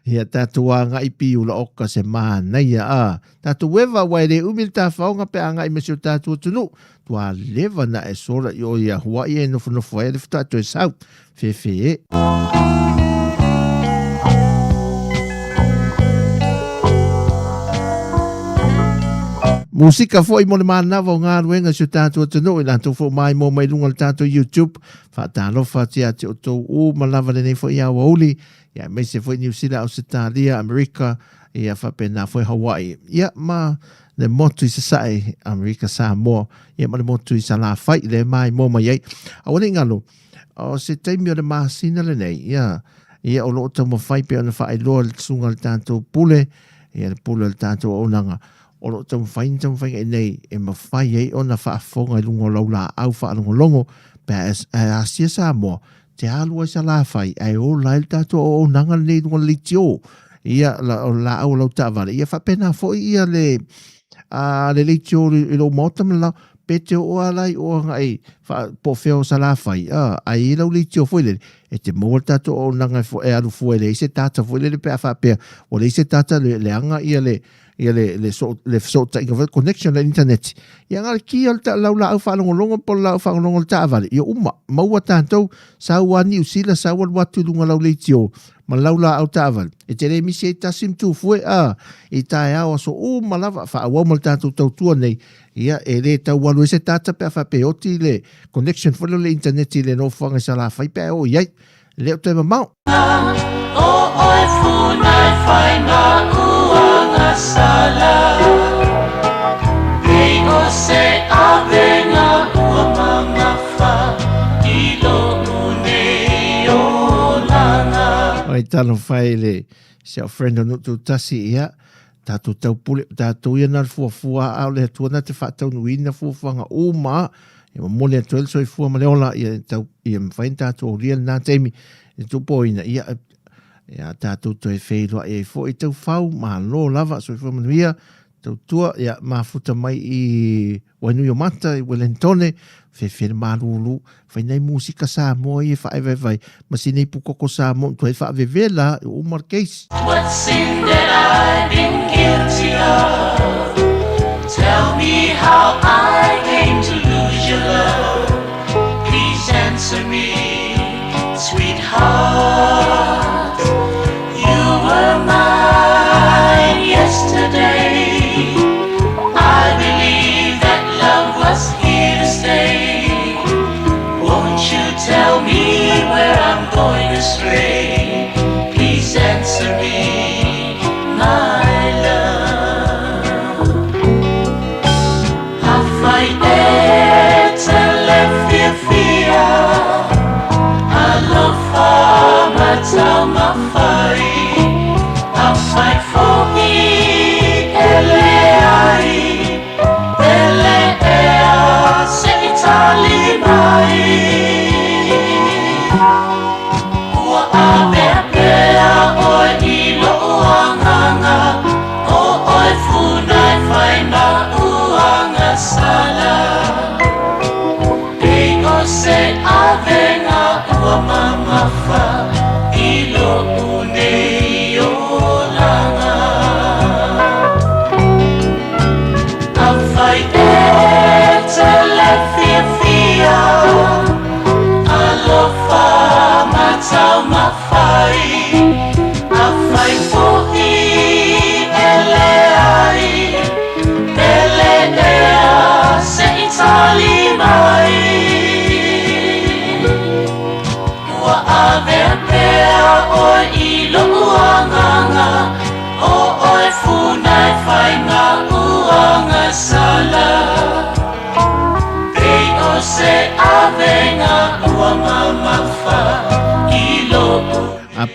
ia tatou agai piula oka se manaia, a, tatou eva, aua e le umi le tafaoga pe a agai ma si o tatou atunuu, tua leva na e sola i o ia Hawaii e nofonofo ai le faatoa toe sau, fefe e. Musika foi mo le manava o galuega i si o tatou atunuu i latou foi maimoa mai luga o le tatou YouTube. Faatalofa atu ia te outou uma lava lenei foi aoauli, ia aemaise foi Niu Sila, Ausetalia, Amerika, ia faapena foi Hawaii. Ia ma le motu i Sasae, Amerika Samoa, ia ma le motu i Salafai, le maimoa mai ai. Aua ne i galo, o se taimi o le masina lenei, ia, ia o lo o taumafai pei ona faailoa le susuga o le tatou pule, ia le pule o le tatou auaunaga, o lo o taumafai ni taumafaiga iinei e mafai ai ona faafofoga i luga o lau laau faalogologo pe a e asia Samoa, te alu ai Salafai ae ola ai le tatou auaunaga lenei i luga o le leitio, ia, o le laau o lau taavale, ia faapena foi ia le, a, le leitio i lou maota ma le lau, pe te oo lava la i o agai po o fea o Salafai, a, ae i ai lau leitio foi lele, e te maua le tatou auaunaga e alu fua e leai se data foi lele pe a faapea ua leai se data le leaga ia le, ia le, le, so, le fesootaiga foi, connection le internet. Ia na o le ki o le lau laau faalogologo po o le laau faalogologo o le taavale, ia uma, maua tatou, sau lava Niu Sila, sau alu atu i luga o lau leitio ma lau laau taavale. E te le misi ai tasi ma tufue, a, i taeao aso uma lava, faaauau ma le tatou tautua nei, ia e le tau alu ai se data pe a faapea e oti le connection foi lea o le internet i le nofoaga i Salafai pe a e oo i ai. E le o toe mamao. Oi talofa e le si au friend o Nu'utuutasi, ia, tatou taupule, tatou ia na le fuafua a o le Atua na te faataunuuina fuafuaga uma, ia momoli atu ai le soifua ma le ola, ia tau, ia mafai ona tatou aulia lena taimi i le tupoina, ia, ia tatou toe feiloai ai foi i taufau, malo lava, soifua manuia, tautua, ia mafuta mai i Wainuiomata, i Wellingtone, fefe le malūlū, fai nai musika Samoa ia e faaevaevae, ma si nei pukoko Samoa, tuai faavevela, uma le case. What sin that I been guilty of? Tell me how I came to lose your love. Please answer me, sweetheart. You were mine yesterday. I believe that love was here to stay. Won't you tell me where I'm going astray? Please answer me, my love. Afai e te le fiafia, alofa mataumafai. Afai foi e leai, pele ea se i tali mai. Ua avea pea oe i lo'u agaga, o oe funa e fai ma'u agasala. Pei o se avega ua mamafa i lo'u nei olaga. Afai e te le fiafia, alofa mataumafai. Afai foi e leai, pele ea se i tali mai.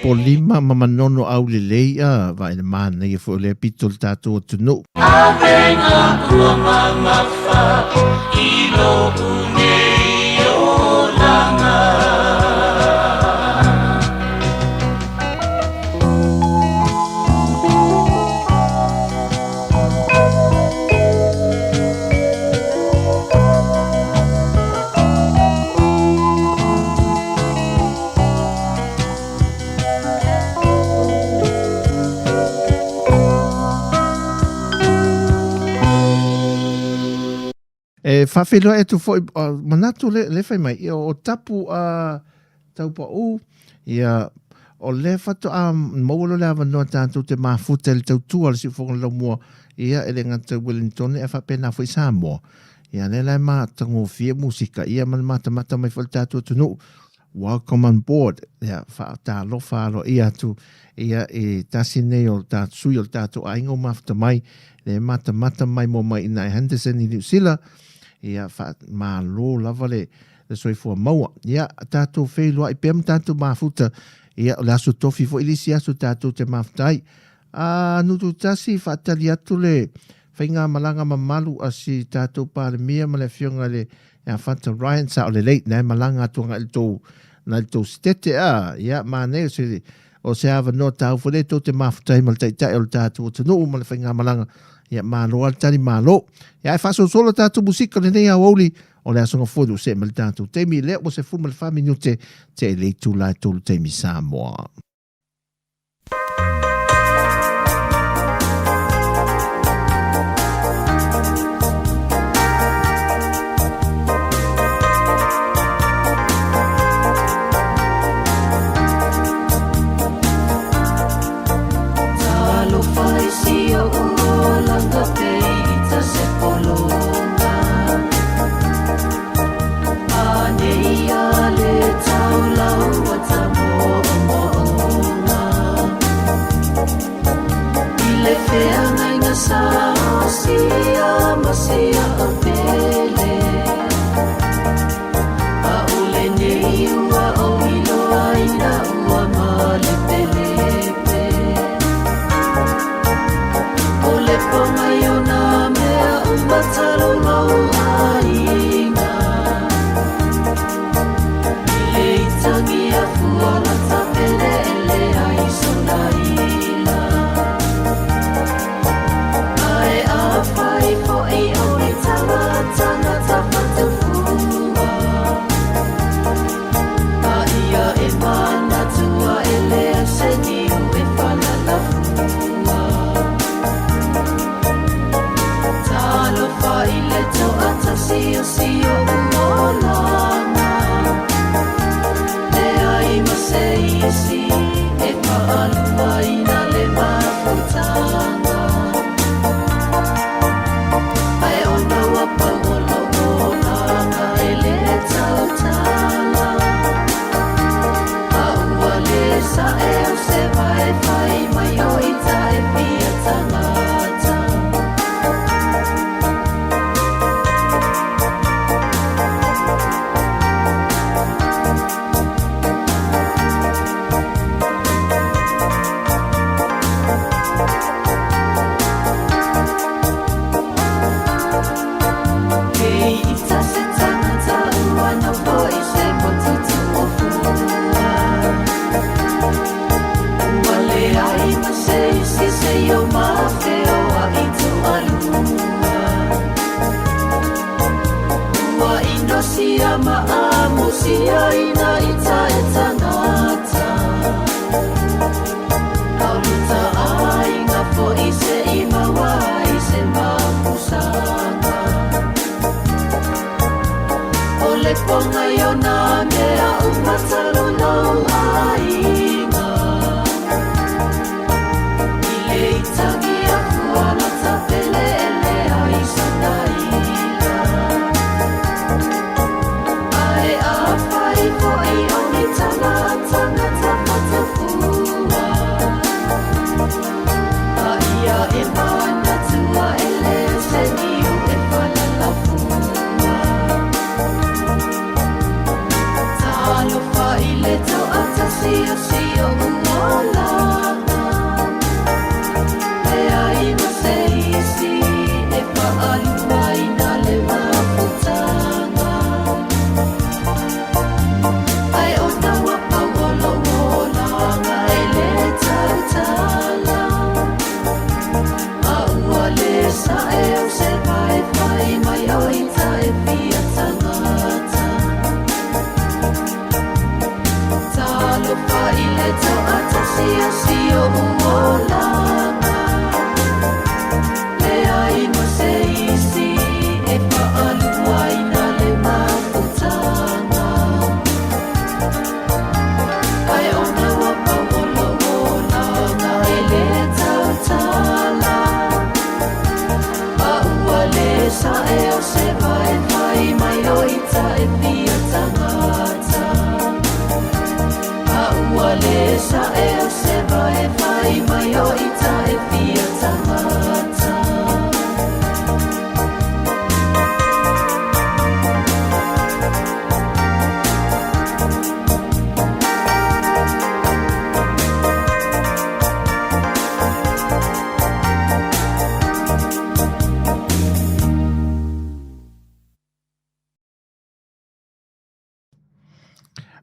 Apolima ma Manono aulelei a vaai le manaia foi o lea pito o le tatou atunuu. Avega ua mamafa i lou nei olaga. E faafeiloai atu foi, manatu le, le fai mai, ia o tapu a Taupaū, ia o lea faatoa maua loa le avanoa tatou te mafuta i le tautua a le Siufofoga o le Laumua, ia e le gata i Wellington ae faapena foi Samoa. Ia lea la e matagofie musika ia ma le matamata mai foi le tatou atunuu. Welcome on board. Ia, faatalofa aloaia atu ia i tasi nei o tatou sui o le tatou aiga ua mafuta mai, le matamata mai mo mai ina e Henderson i Niu Sila. Ia, faamalo lava le le soifua maua. Ia, tatou feiloai pea ma tatou mafuta. Ia, o le aso tofi foi le isi aso tatou te mafuta ai. A Nututasi faatali atu le faigamalaga mamalu a si tatou Palemia ma le Afioga i le ia Fata Ryan sao lelei na e malaga atu agai le tou nai le tou sitete a ia manaia se o se avanoa tau foi lea tou te mafuta ai ma le taitai o le tatou atunuu ma le faigamalaga ia malo a le tali malo ia ae faasolosolo tatou musika lenei aoauli o le aso gafua ua see mai le tatou taimi lea ua 14 minute te i le itula e 3 taimi Samoa. Talofa i le tauatasi o si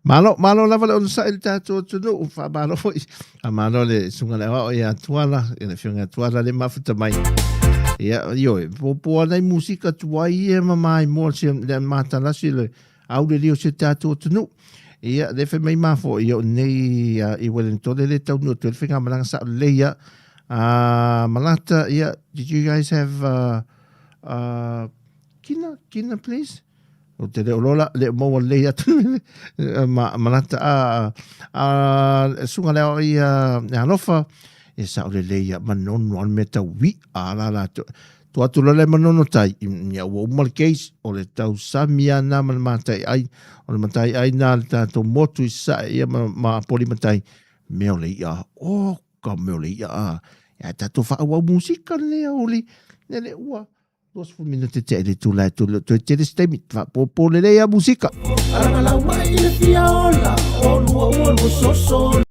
Malo, malo lava le onosai i le tatou atunuu, faamalo foi. Faamalo le susuga i le aoao ia Tuala, ia le afioga ia Tuala le mafuta mai. Ia, ioe, popo ana i musika tuai ia ma maimoa se le matalasi le aulelei o si o tatou atunuu. Ia, le fai mai mafo, ia o nei i Wellington le taunuu atu ai le faigamalaga sao lelei ia. Malata, ia, did you guys have kina, kina please? Ou te le o lola, le o maua lelei atu ma, malata a, a, suga le ao ia e alofa, e sao lelei ia manono al mea tau wi a la la to, to atu lola e manono tai, ia ua uma le case, o le tau sami a nā ma le matai ai, o le matai ai nā le tātou motu i sae ia ma, ma poli matai, mea o le ia, oh, ka mea o le ia a, ia tātou whaauau musika le au le, le le ua, 20 minute te le tula e tula toe tele se taimi faapopo lelei a musika. Alagalau mai i le fia ola, o lua ua lua soso.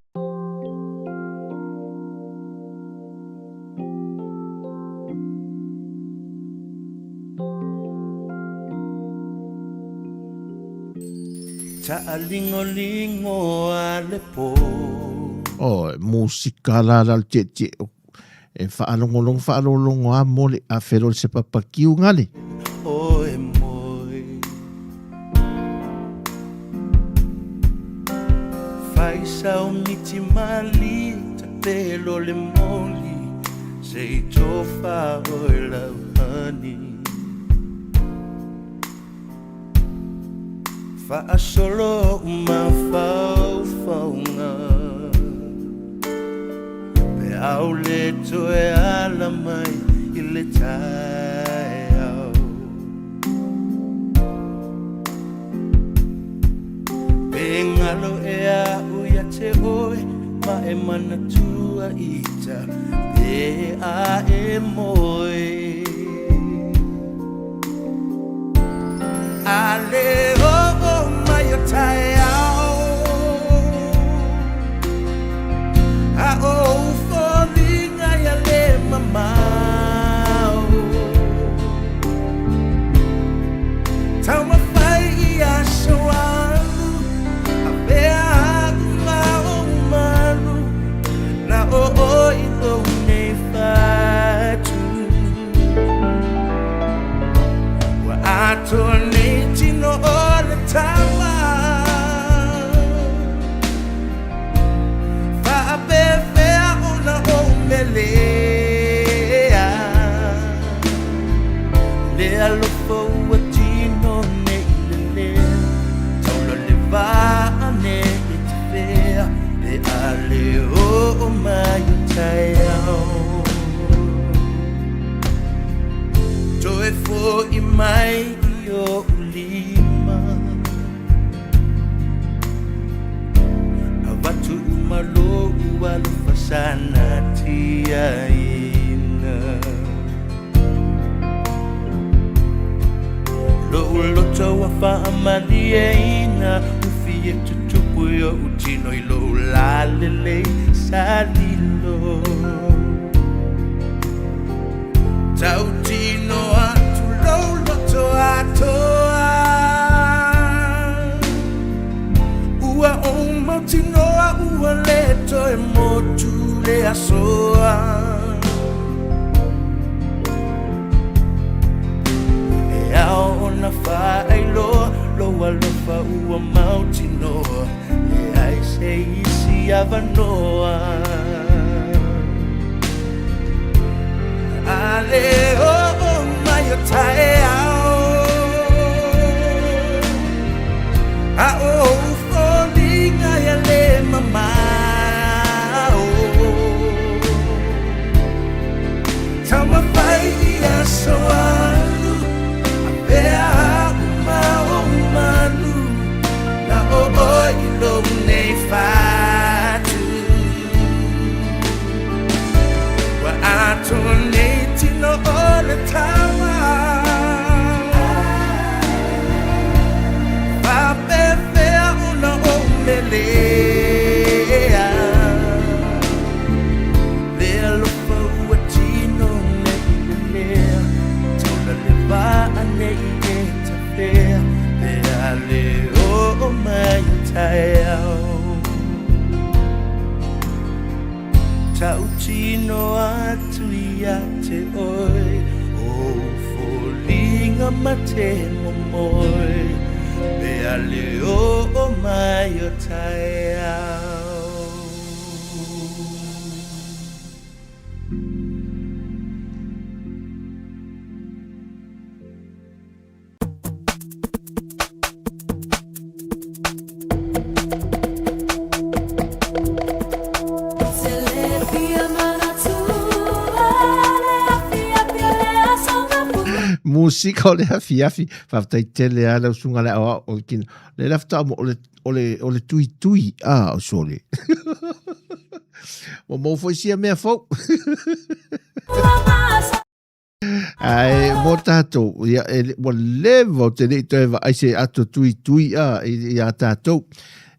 Taalingolingo a le po. Oh, musika la la le tietie E whaalongolongo, whaalolongo a mole a whero se papa kiu ngale. O e moe. Fai sau miti mali ta pelo le moli se i tofa oe lau honey. Faasolo mafaufauga Pe au le toe ala mai i le taeao Pe ngalo e a'u ia te oe ma e manatua ita Pe a e moe A le oo mai o taeao A ou foliga ia le mamao Taumafai i aso alu A fea aku ma ou malu Na oo i lou nei fatu Ua atoa nei tino o le tama Faapefea ona ou melea Le alofa ua tino nei lelea Taula le vaa nei tafea Pe a le oo mai o taeao Toe fo'i mai i o'u lima Avatu uma lo'u alofa sa natiaina Lo'u loto ua faamalieina Ufi e tutupu i o'u tino i lo'u lalelei sa lilo Tautino atu lou loto atoa Ua ou mautinoa ua le toe motu le asoa E ao ona faailoa lou alofa ua mautinoa Leai se isi avanoa A le oo mai o taeao A ou foliga ia le mamao Taumafai i aso alu A fea a'u ma ou malu Na oo i lou nei fatu Ua atoa nei tino o le tama. Faatino atu ia te oe Ou foliga ma te momoe Pe a le oo mai o taeao. Musika o le afiafi, faafetai tele lava lau susuga le aoao o le kino. Le la faatoa mo o le, o le, o le tuitui, a o sole. Ua maua foi sia mea fou. Ae mo tātou, ia, e, ua leva o te lei toe vaai se ato tuitui a, i, i a tātou.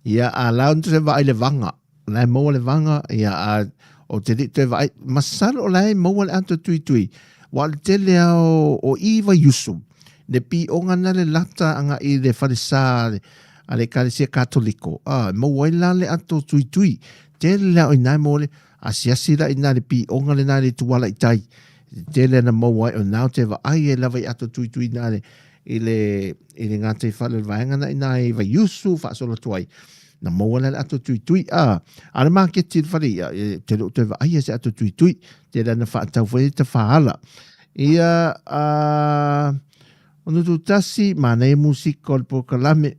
Ia, a la ona toe vaai le vaga. La e maua le vaga, ia, a, o te lei toe vaai. Masalo o la e maua le ato tuitui. Wa le tele a o, o i Vaiusu, le pioga na le lata anga i le falesa a le Ekalesia Katoliko. A, maua ai la le ato tuitui. Tele a o ina e maua le, Asiasi la ina le pioga lena i le tuala i tai. Tele ana maua ai o na o te vaai e lava i ato tuitui na le i le i le gatai fale o le vaega na ina i Vaiusu faasolo atu ai. Na maua la le ato tuitui a a le maketi i le fale ia e te le o toe vaai se ato tuitui. Tele ana faatau foi e tafaala. Ia a O Nututasi, manaia musika o le polokalame.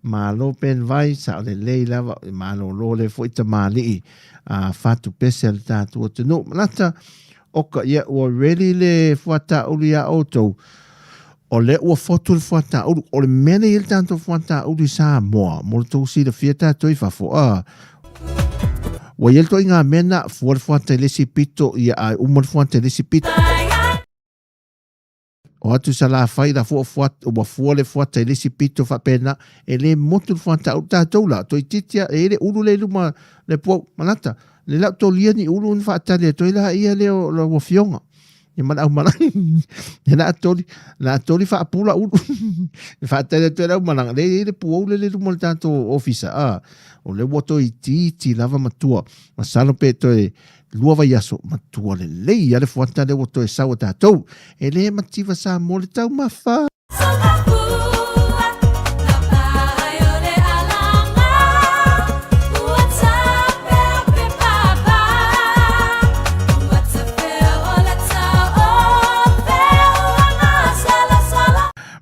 Malo Ben Vai, sao lelei lava, malolo le foi tamalii a fatu pese a le tatou atunuu. Manata, oka, ia, ua ready le fuataulu iā outou. O lea ua fotu le fuataulu. O le mea lea i ai le tatou fuataulu i Samoa, mo le tou silafia tatou i fafo, a, ua i ai le ituaiga mea na, fua le fuata i le isi pito, ia, a uma le fuata i le isi pito. O atu i Salafai la fua fua ua fua le fuata i le isi pito faapena e le motu le fuata o tatou la toeitiiti a e i ai le ulu lea i luma le puau malata le lau tolia ni ulu ona faatali atu ai laia lea o lau afioga ia ma le aumalaga e la toli la toli faapula ulu e faatali atu ai le aumalaga lea e i ai le puou lea i luma o le tatou ofisa a o lea ua toeitiiti lava matua masalo pe toe Lua vaiaso, matua lelei a le fuata lea ua toe sau a tatou. E le mativa Samoa le taumafa.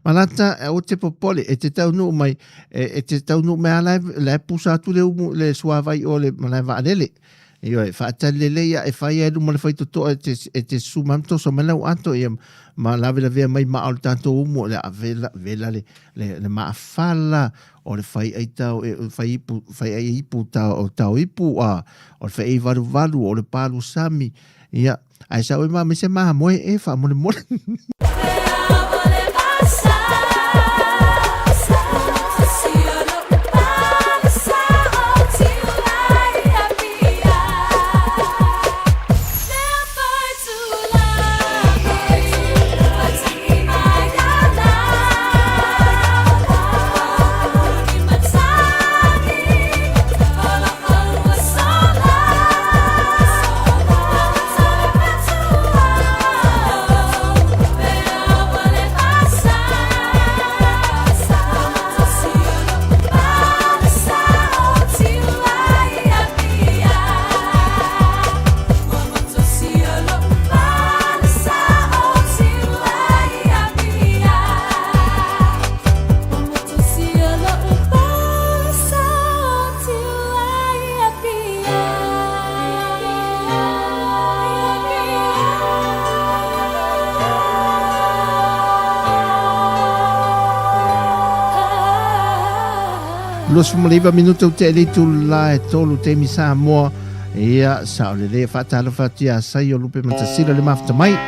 Malata, aua te popole, e te taunuu mai, e te taunuu mai lava la e pusa atu le umu, le suavai o le malae vaalele. Ioe, faatali lelei ia e fai ai luma le faitotoa e te, e te susu mai ma toso mai lau ato ia ma lavelavea mai maa o le tatou umu le a vela, vela le, le, le maafala o le fai ai tao e fai ipu, fai ai ipu tao, o tao ipu a o le fai ai valuvalu o le palu sami ia ae sau e ma me se mamoe e faamolemole. 29 minute o te elitu la e tolu taimi Samoa. Ia, sao lelei e faatalofa atu ia Saio Lupe Matasila le mafuta mai.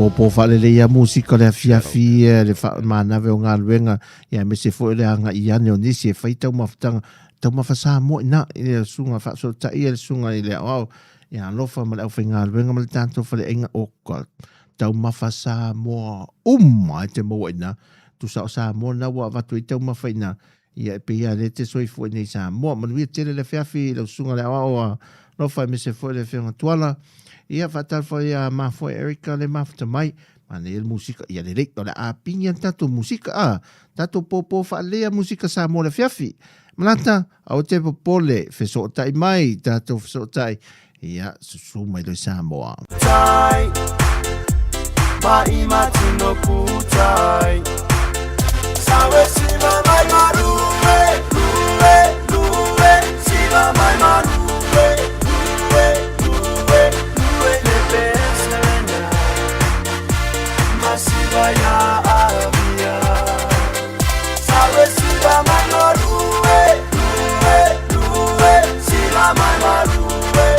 Pōpō faalelei lava musika o le afiafi ia le faamanave o galuega ia aemaise foi o le agai ane o nisi e fai taumafataga taumafa Samoa i ina i le susuga faasootai ia le susuga i le aoao ia alofa ma le aufaigaluega ma le tatou faleaiga o taumafa Samoa uma e te maua i ina tusa o Samoa na ua avatu ai taumafa i ina Ia e pei lava lea te soifua i nei Samoa. Manuia tele le afiafi i lau susuga le aoao a Lofa aemaise foi le afioga Tuala. Ia faatalofa ia mafoe Erica le mafuta mai. Manaia le musika. Ia lelei, o le a pigi a tatou musika a. Tatou pōpō faaleleia musika Samoa le afiafi. Malata, aua te popole, fesootai mai, tatou fesootai. Ia, susu mai loe Samoa. Tai, mai matino putai. Sawe siva mai marue, lue, lue, siva mai marue, lue, lue, lue, le peselena. Masiva ya avia. Sawe siva mai marue, lue, lue, siva mai marue,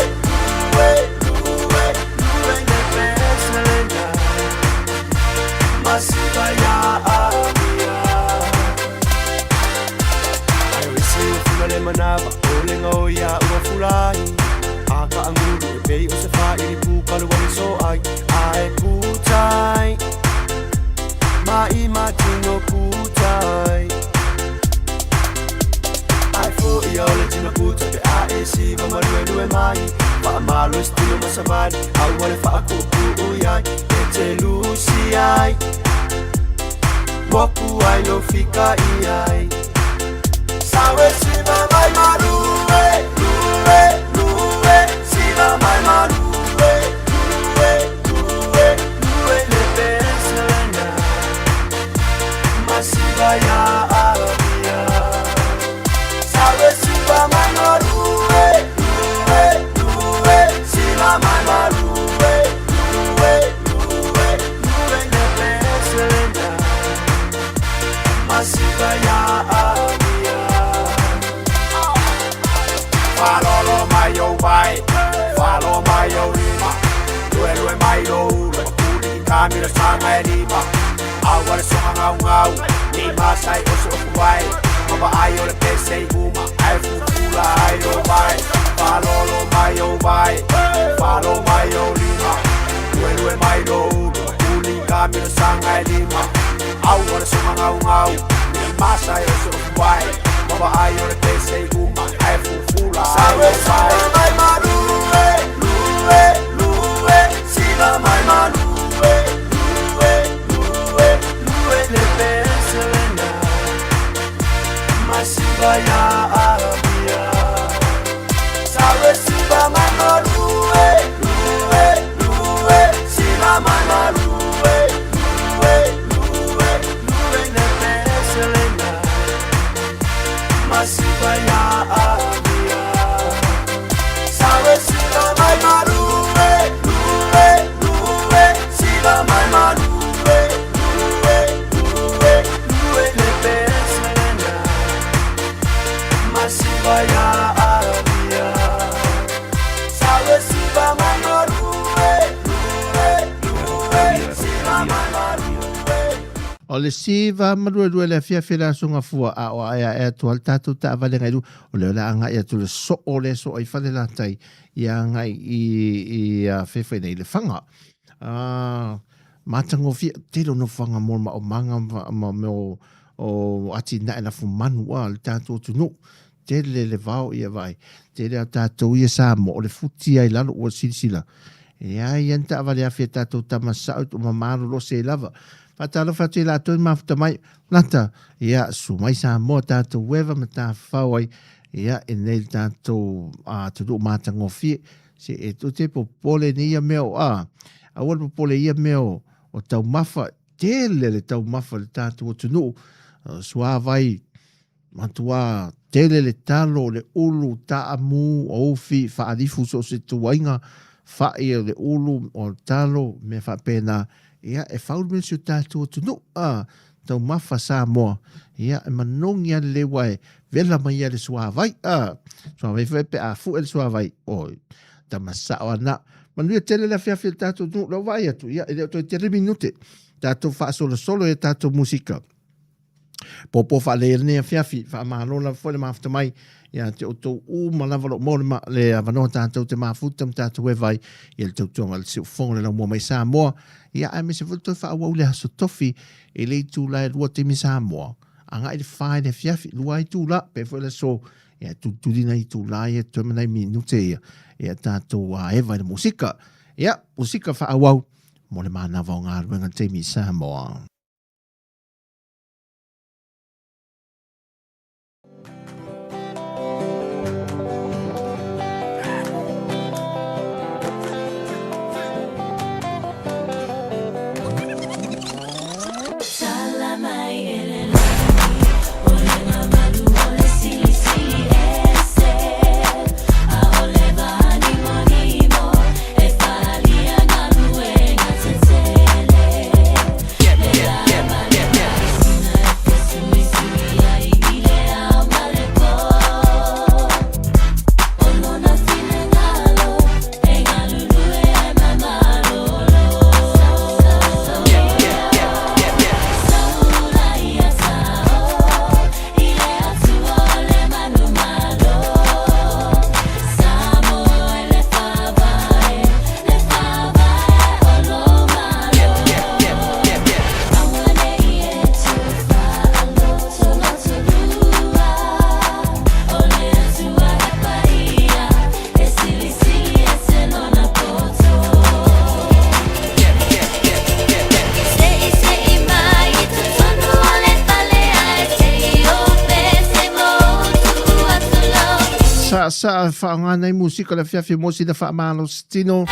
lue, lue, lue, le peselena. Masiva ya avia. Ai o isi ua fula le manava o le ngao ia ua fulai. A ka angulu e pei o se whairi pū kalu wani so ai. Ai putai, mai matino putai. Ai fo ia o le tino puta pe a e siva marue lue mai. Wha malo e stilo masavali, au wale wha kuku ui ai. E te lusi ai, moku ai lo fika i ai. Sawe siva mai marue, lue, lue, siva mai marue, lue, lue, lue, le peselena. Masiva ya avia. Sawe siva mai marue, lue, lue, siva mai marue, lue, lue, lue, le peselena. Masiva ya avia. Falolo mai o vai, falo mai o lima. Lue lue mai o ulo, kuli kamira sanga e lima. Aua le songa ngau ngau, ni masai o se ofu vai. Mama ai o le pese i uma, ai fufula ai o vai. Falolo mai o vai, falo mai o lima. Lue lue mai o ulo, kuli kamira sanga e lima. Aua le songa ngau ngau, ni masai o se ofu vai. Mama ai o le pese i uma, ai fufula ai Sawe o vai. siva mai marue, lue, lue, siva mai marue, lue, lue, lue, le peselena. Masiva ya avia. Sawe siva mai marue, lue, lue, siva mai marue, lue, lue, lue, le peselena. Masiva ya avia. Sawe siva mai marue, lue, lue, siva mai marue, lue, lue, lue, le peselena. Masiva ya avia. Sawe siva mai marue, lue, lue, siva mai marue. O le siva maluelue le afiafi le aso gafua a o aeae atu ai le tatou taavale agai luga o lea o le a agai atu le soo lea soo ai Falelatai ia agai i i fefa i nei le faga matagofie tele o nofoaga mo le maomaga ma mea o atinae lafumanu a le tatou atunuu tele le vao ia vaai tele a tatou ia Samoa o le futi ai lalo ua silasila e leai lava ni taavale afi a tatou tama sao i ma malolosi ai lava faatalofa atu i latou i mafuta mai lata ia susu mai Samoa tatou eva ma tafafao ai ia i nei le tatou atunuu matagofie se e tou te popole nei ia mea o a aua le popole i ia mea o taumafa tele le taumafa i le tatou atunuu suavai Matua tele le talo, le ulu, taamu, oufi, faalifu so o se tuaiga, fa'i o le ulu, o le talo, mea faapena, ia, e fau le mea si o tatou atunuu, a, taumafa Samoa, ia, e manogi lava lelei aua e vela mai lava le suavai, a, suavai foi pe a fue le suavai, oi, tama sao lava na. Manuia tele le afiafi o le tatou nuu, lau vaai atu, ia, e le o toe tele minute, tatou faasolosolo i a tatou musika. Pōpō faalelei lenei afiafi, faamalo lava foi le mafuta mai ia te outou uma lava o lo o maua le, ma, le avanoa tatou te mafuta ma tatou eva ai ia le tautoga le siufofoga le laumua mai Samoa, ia aemaise foi le toe faaauau le aso tofi i le itula e 2 taimi Samoa, agai le 4 i le afiafi, 2 itula, pe foi le aso ia tulitulina itula ia toe ma nai minute ia, ia tatou eva i le musika. Ia, musika faaauau mo le manava o galuega taimi Samoa. Sa sa whaonga nei musika le fiafi mo sina whaamalo tino.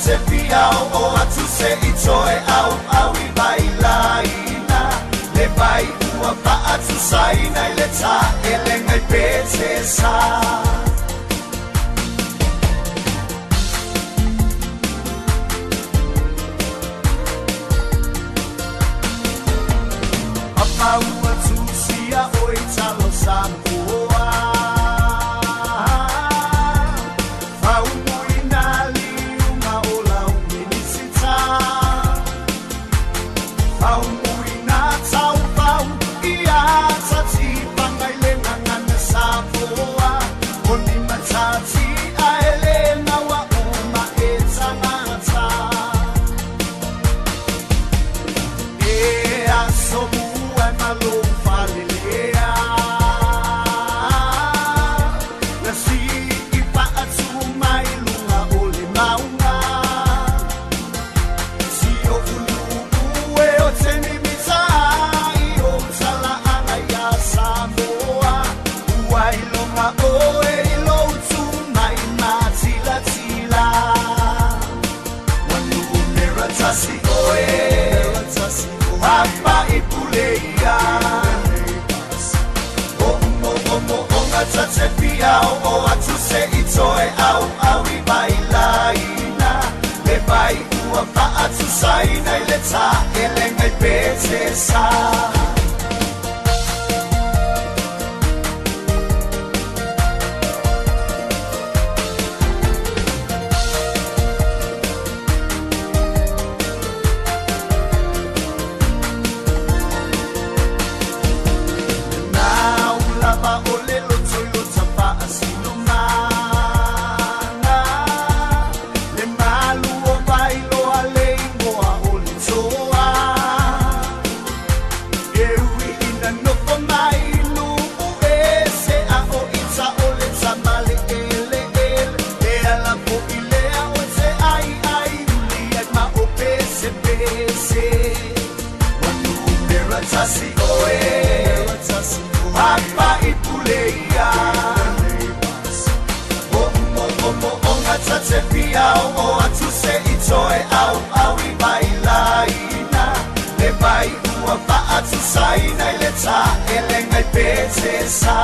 te fia o atu se i toe au au i vai laina Le vai ua faatusaina i le taelega i Petesa. Apaua tusia oi talo Samoa Faumuina liuga o lau minisita Faumuina taufau ia tatifaga i le gagana Samoa O ni matati ae le naua uma e tagata E aso mua e malo falelea Na sii faatu mai luga o le mauga Si o uluu e o te mimita ai o talaaga ia Samoa Ua iloga oe i lou tumai matilatila Ua numera tasi oe Papa i pule ia O mo o mo o ngata te fia o atu se i toe au au i vai laina Le vai ua faatusaina i le taelega i Petesa. Na ulava o le loto i lota faasinomaga Le malu o Vailoa le igoa o le toa E ui ina nofo mai nuu ese a o ita o le tama le eleele E ala fo'i lea o te ai ai uli ai ma o pese pese Ua numera tasi oe Papa i pule ia O mo o mo o ngata te fia o atu se i toe au au i vai laina Le vai ua faatusaina i le taelega i Petesa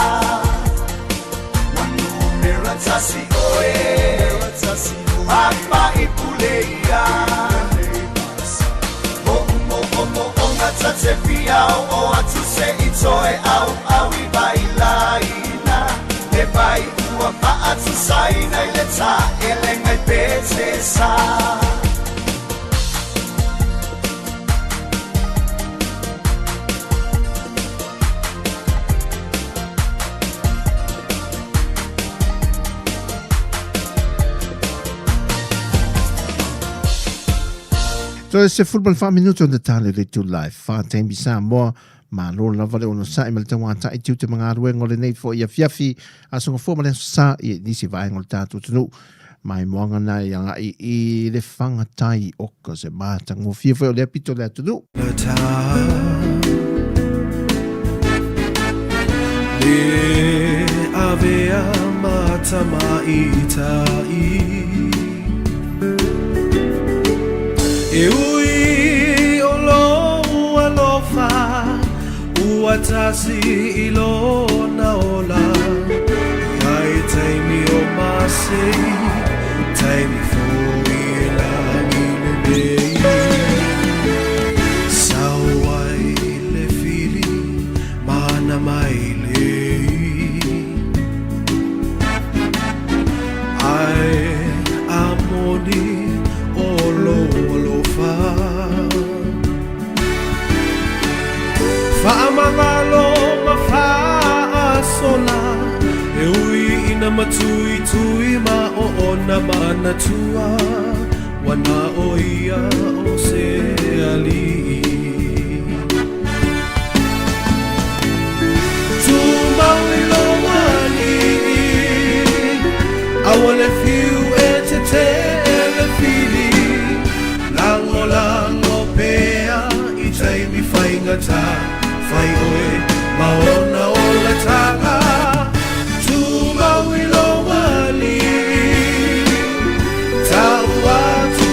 Ua numera tasi oe Papa i pule ia O mo o mo o ngata te fia o atu se i toe au au i vai laina Le vai ua faatusaina i le taelega i Petesa. Toe 14 minute ona tale le itula e 4 taimi Samoa. Malo lava le onosai ma le tauātaʻi tiute ma galuega o lenei foʻi afiafi aso gafua ma le aso sa i nisi vaega o le tatou atunuu. Maimoaga na e agai i le fagatai oka se matagofie foi o lea pito o le atunuu. Le avea matamaita'i E ui o lou alofa Ua tasi i lona ola Ai taimi o masei Taimi foi e lagi lelei Sau ai le fili mana mai lei Ai a moni o lou alofa Faamagalo ma faasola E ui ina matuitui ma oona manatua Ua na o ia o se alii Tumau i lou alii Aua le fiu e tetee le fili Lagolago pea i taimi faigata Fai oe ma ona olataga Tumau i lou alii Tau atu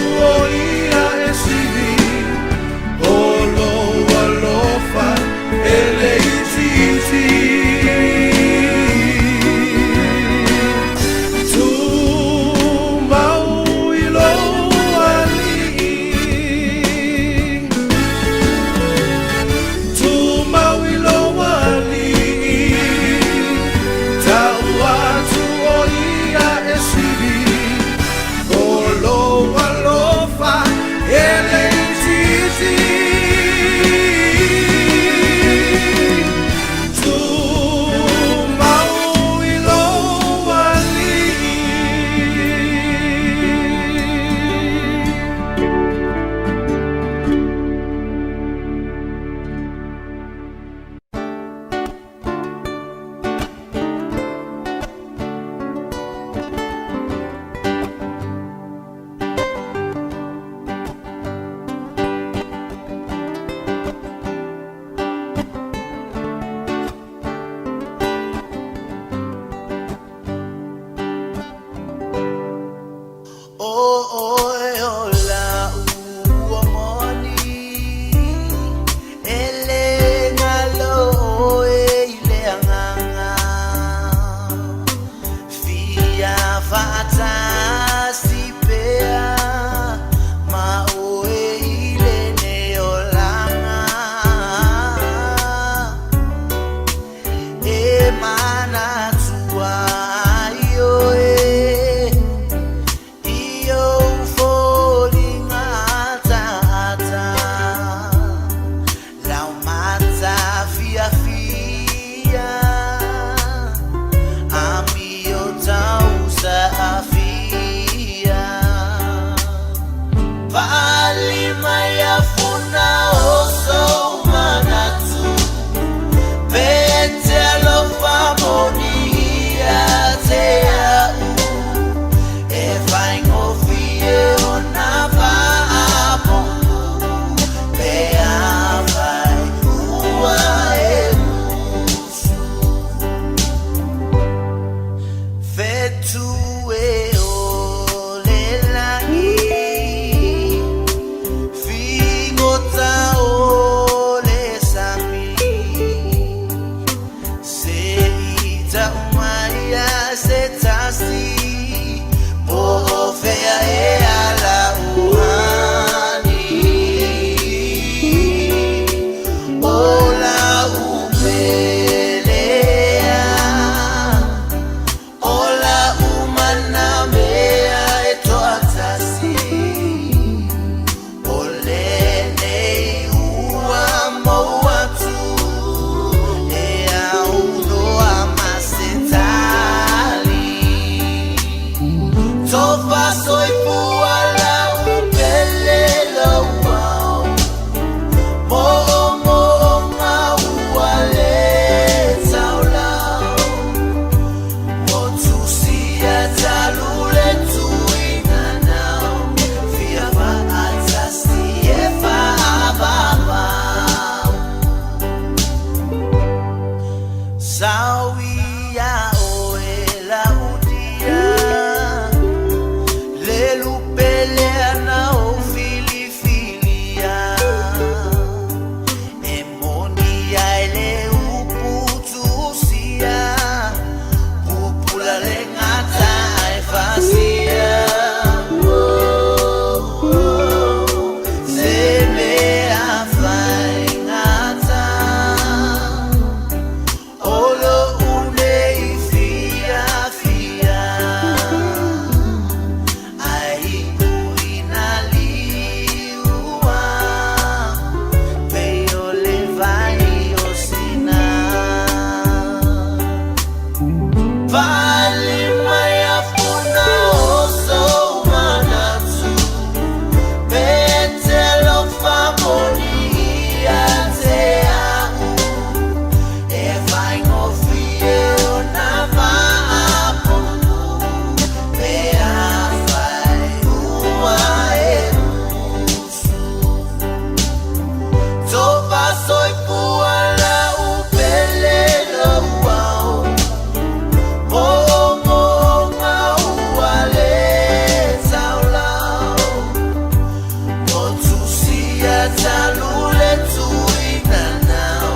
talu le tuinanau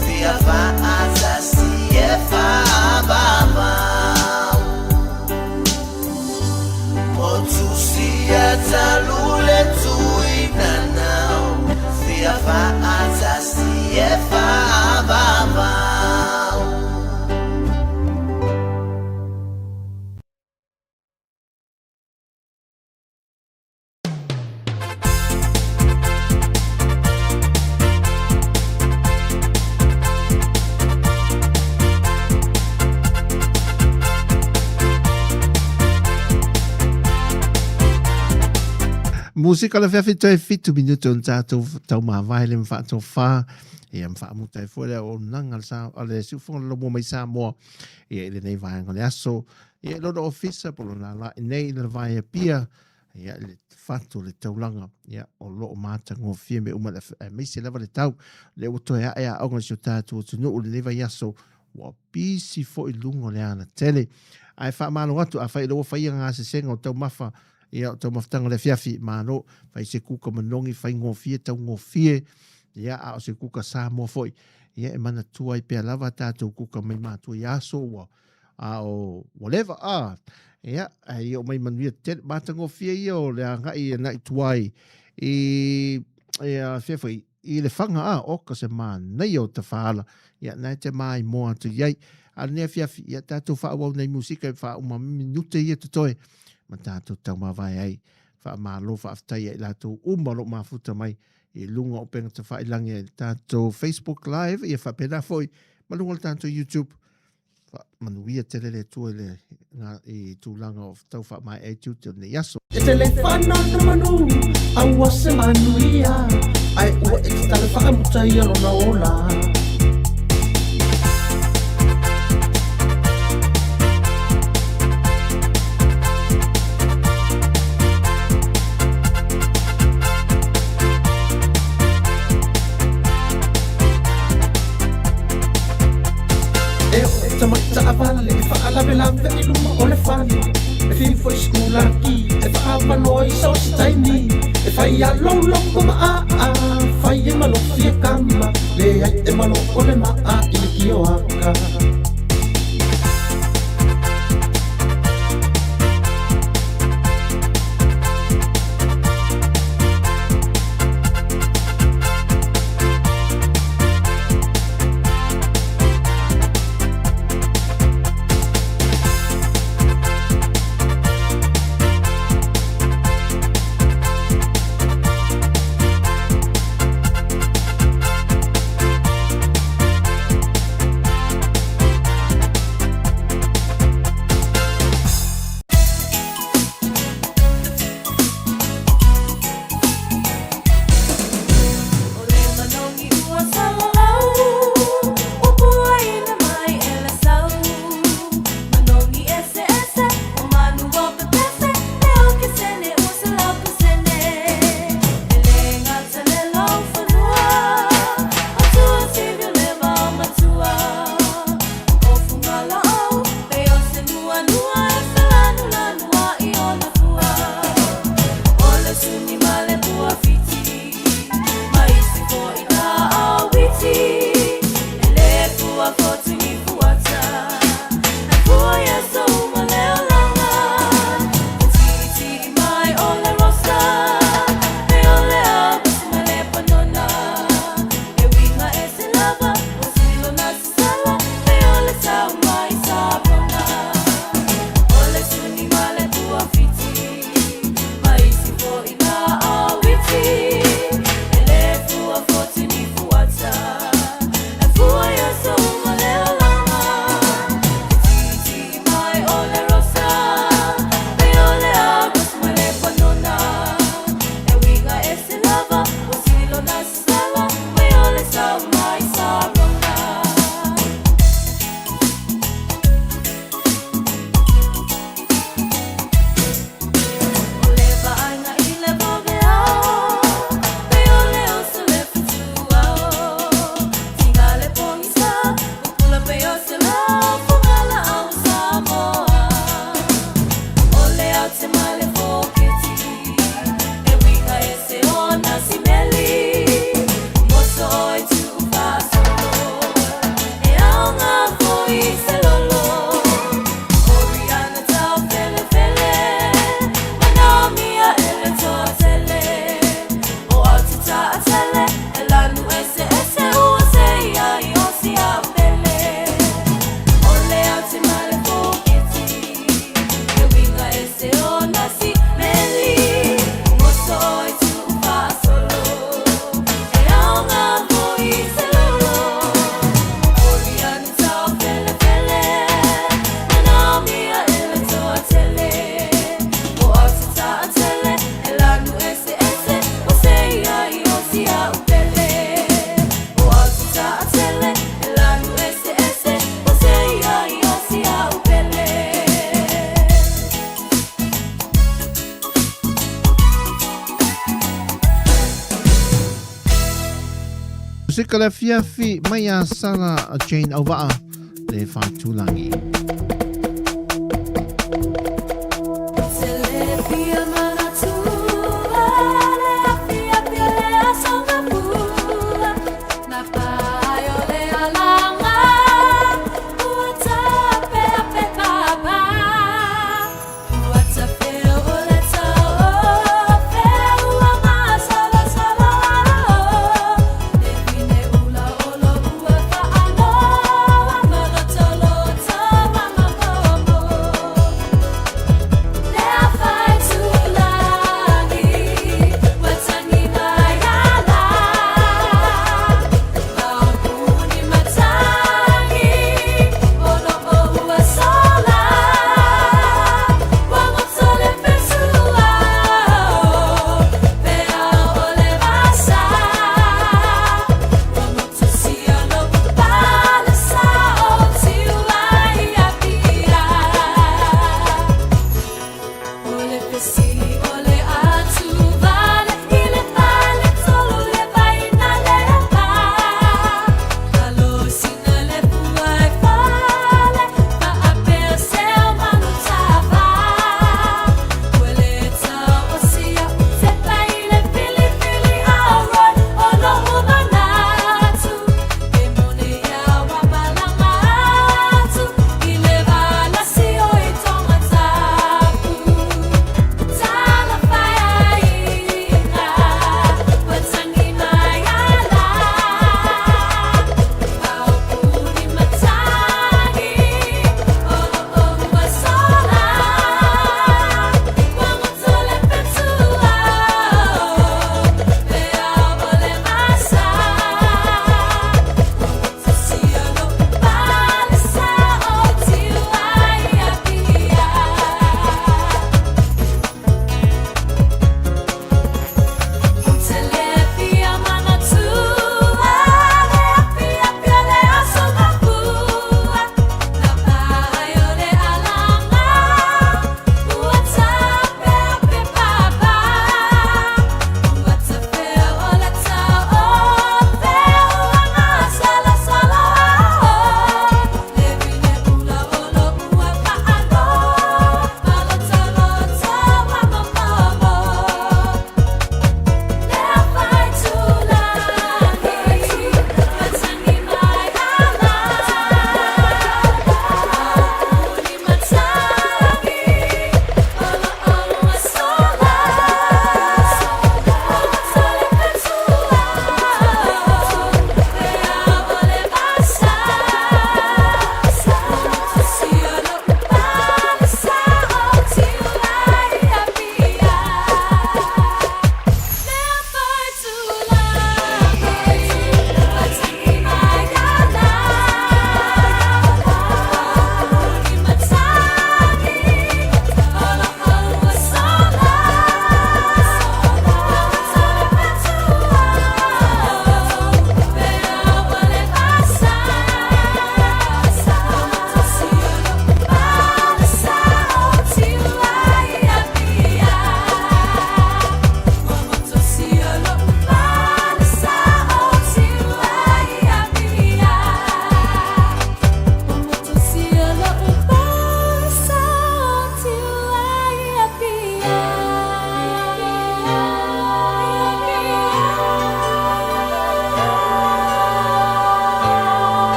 fia faatasi e faavavau Motusia talu le tuinanau fia faatasi e faavavau. Musika le fiafi toe fitu minute o tatou taumavae le mawhaatofā ia mwhaamuta e fua lea o nanga le sa le siufonga le lomo mai Samoa ia i lenei vaega o le aso ia i lona ofisa po lona la i nei i le vae pia ia le fatu le taulaga ia o lo o matagofie mea uma aemaise lava le tau lea ua toe ae aoga i si o tatou atunuu lenei vaiaso ua pisi foi luga o le alatele. Ae faamalo atu afai o lea ua faia gasesega o taumafa ia o taumafataga o le afiafi, malo, fai se kuka manogi faigofie taugofie ia a o se kuka Samoa foi ia e manatua ai pea lava tatou kuka mai matua i aso ua a o ua leva a ia ae ia oo mai manuia tele matagofie ia o le agai agai tua i ia fea foi i le faga a oka se manaia o tafaala ia na e te maimoa atu i ai a lenei afiafi ia tatou faaauau nei musika e faauma minute ia totoe ma tatou taumavae ai faamalo faafetai ia i latou uma o lo o mafuta mai i luga o upega tafailagi i le tatou Facebook live ia faapena foi ma luga o le tatou YouTube Faamanuia tele le Atua i le i tulaga o tau faamaea ai tiute o lenei aso. E te le whana na manu, aua se manuia, ae ua e tatala whaamuta ia lona ola. E o e tamaita a vale e faalavelave i luma o le fale E fifo i sikulaki e faaavanoa i so se taimi E fai a lolongo ma aa fai e malofi e kama Leai e malo o le maa i le kioaka. Musika le afiafi mai a Sala Jane Auvaa le Faatulagi.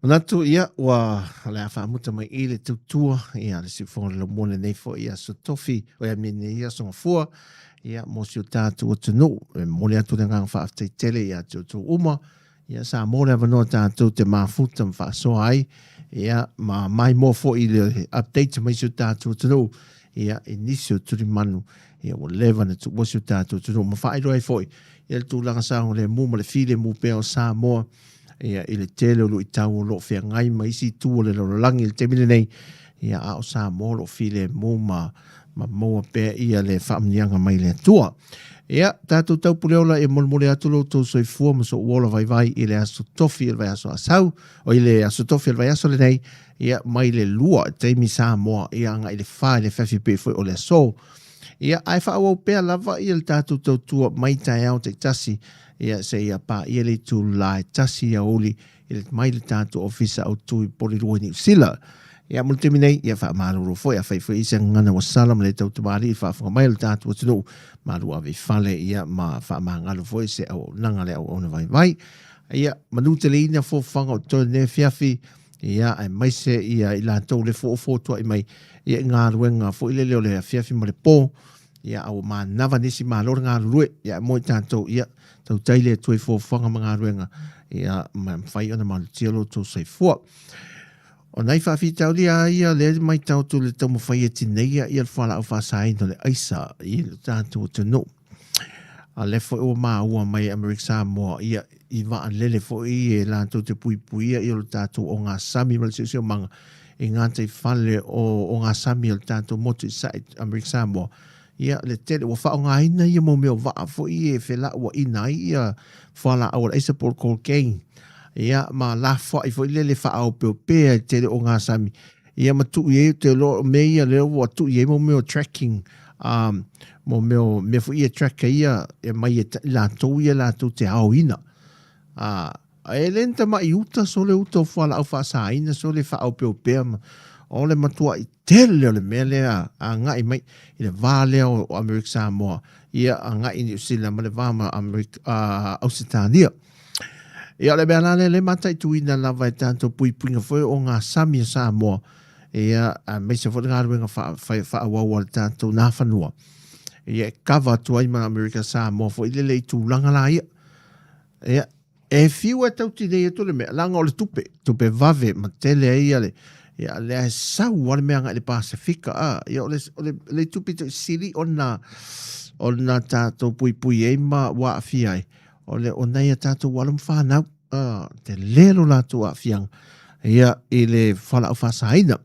Manatu, ia, ua le a faamuta mai i le tautua, ia, le siufofoga o le laumua lenei foi aso Tofi, o ia lenei aso Gafua, ia, mo si o tatou atunuu. E momoli atu le agaga faafetai tele ia te outou uma, ia, sa maua le avanoa tatou te mafuta ma faasoa ai, ia, ma maimoa foi i le update mai si o tatou atunuu, ia, i nisi o tulimanu, ia, ua leva na tuua si o tatou atunuu, ma faailoa ai foi, ia, le tulaga saogalemu ma le filemu pea o Samoa, ia, i le tele o luitau o lo o feagai ma isi itu o le lalolagi i le taimi lenei, ia, a o Samoa o lo o filemu ma, ma maua pea ia le faamanuiaga mai le Atua. Ia, tatou taupuleola e molimoli atu lo outou soifua ma sou ola vaivai i le aso Tofi o le vaiaso a sau, o i le aso Tofi o le vaiaso lenei, ia, mai le 2 taimi Samoa, ia, agai le 4 i le afiafi pei foi o le aso. Ia, ae faaauau pea lava ia le tatou tautua mai taeao taitasi, ia seia paia le itula e 1 i aoauli i le mai le tatou ofisa autu i Porirua i Niu Sila. Ia, mo le taimi nei, ia faamalulu foi, afai foi i se gagana ua sala ma le tautamalii i le faafofoga mai a le tatou atunuu, malu ave i fale, ia, ma faamagalo foi se auaunaga a le auauna vaivai. Ia, manuteleina fofoga o totoe i lenei afiafi, ia, aemaise ia i latou le foafoatuai mai ia i galuega foi lele o le afiafi ma le po, ia, a ua manava nisi malo le galulue, ia, mo i tatou, ia, tautai le Atua i fuafuaga ma galuega, ia, ma mafai ona malutia lo outou soifua. O nai faafitauli lava ia lea e matau atu i le taumafai e tineia ia le fualaau faasaina o le aisa i le tatou atunuu. A lea foi ua maua mai e Amerika Samoa, ia, i vaalele foi e latou te puipuia ia lo tatou ogasami ma le siosiomaga i gataifale o ogasami o le tatou motu i Saʻe, Amerika Samoa, ia le tele ua faaaogaina ia mau mea o vaa foi e felauaiina ai ia fualaau a le aisa po o le cocaine, ia ma lafoai foi lele faaopeopea i le tele o ogasami, ia ma tuu i ai, ou te iloa o mea ia lea ua tuu i ai mau mea o tracking, mo mea o mea foi ia e track ai ia e mai e latou ia latou te aoina. E le ni tamai uta sole uta o fualaau faasaina sole faaopeopea ma o le matuai tele o le mea lea agai mai i le va lea o Amerika Samoa ia agai i Niu Sila ma le va ma Amerika Ausetalia. Ia o le mea la lea le mataituina lava e tatou puipuiga foi o ngā sami o Samoa ia aemaise foi le galuega faaauau a le tatou Nafanua ia e kava atu ai ma Amerika Samoa foi lele i tulaga la ia. Ia, e fiu e tautinei atu le mea, leaga o le tupe, tupe vave ma tele ai ia le, ia lea e sau lava le mea agai i le Pasefika, a, ia o le, o le, le itu pito sili ona, ona tatou puipui ai ma ua aafia ai, o le, o nai a tatou alo ma fanau, a, tele lo latou aafiaga, ia, i le fualaau faasaina.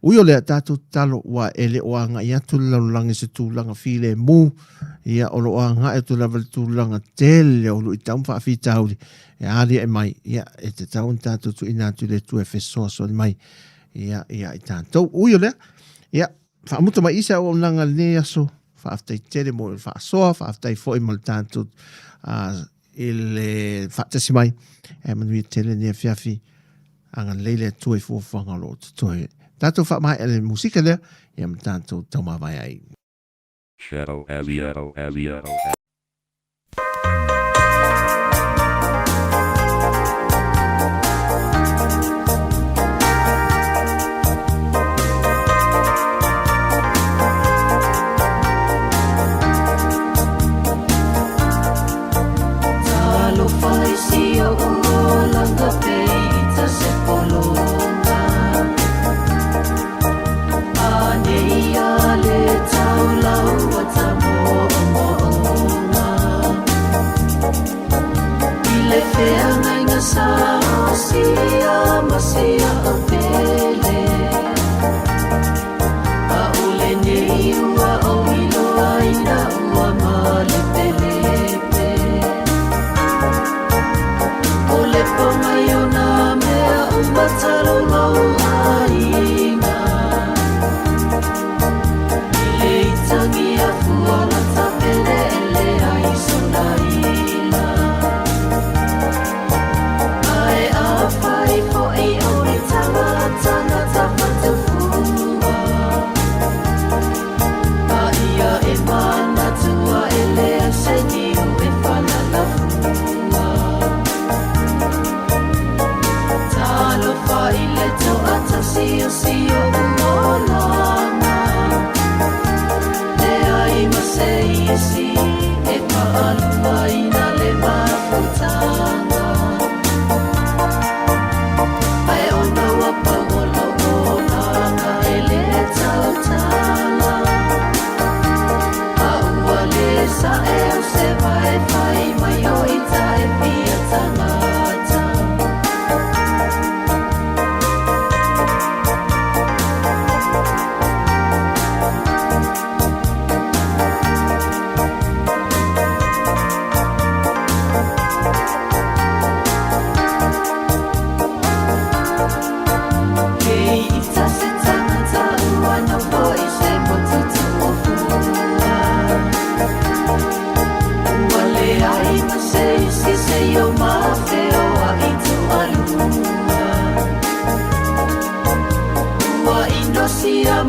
Ui o lea, tatou tatalo, ua e le o agai atu le lalolagi i se tulaga filemu, ia, o lo o agai atu lava i le tulaga tele o luitau ma faafitauli e aliae mai, ia, e tatau ona tatou tuuina atu i le Atua e fesoasoani mai, ia, ia i tatou. Ui o lea, ia, faamuta mai i se auaunaga i lenei aso, faafetai tele mo le faasoa, faafetai foi mo le tatou i le faatasi mai, e manuia tele lenei afiafi. Agalelei le Atua i fuafuaga o lo o totoe. Tatou faamaea le musika lea, ia ma tatou taumavae ai. Shadow L E O L E O.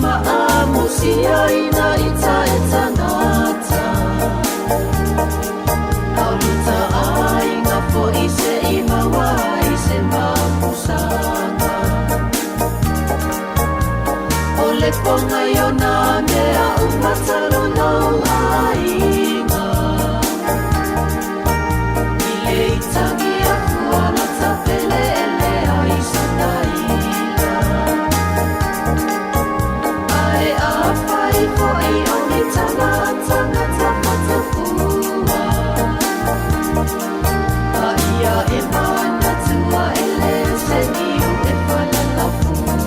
Ma amusia ina ita e tangata. Auluta aiga fo'i se i maua ai se mapusaga. O le poga i ona mea uma talu lou aiga. I le itagi aku ala tapele ele ai sana ila. Ae afai fo'i o ni tala a tagata fatafua. A ia e manatua e le o se niu e falalafua.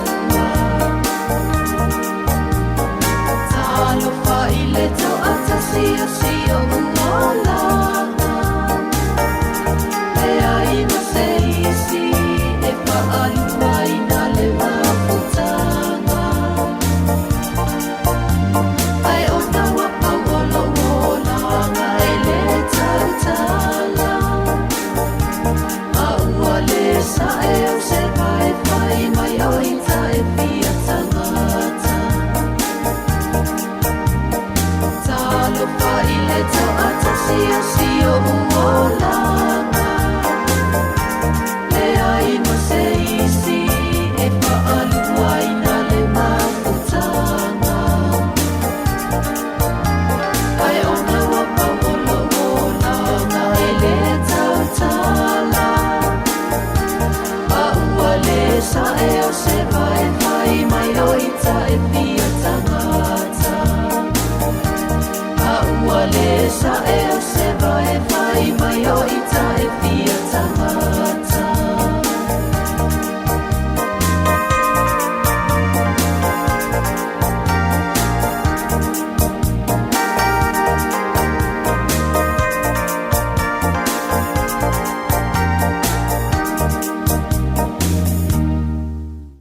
Talofa i le to'atasi o si o'u olaga. Leai ma se isi e fa'aluaina le mafutaga. Ae ona ua pau o lou olaga e lē tautala. A ua lē sa'e au se vaivai mai o ita e fia tagata. Talofa i le to'atasi o si o'u olaga. Leai ma se isi e fa'aluaina le mafutaga. Ae ona ua pau o lou olaga e lē tautala. A ua lē sa'e au se vaivai mai o ita e fia tagata. A ua lē sa'e au se vaivai mai o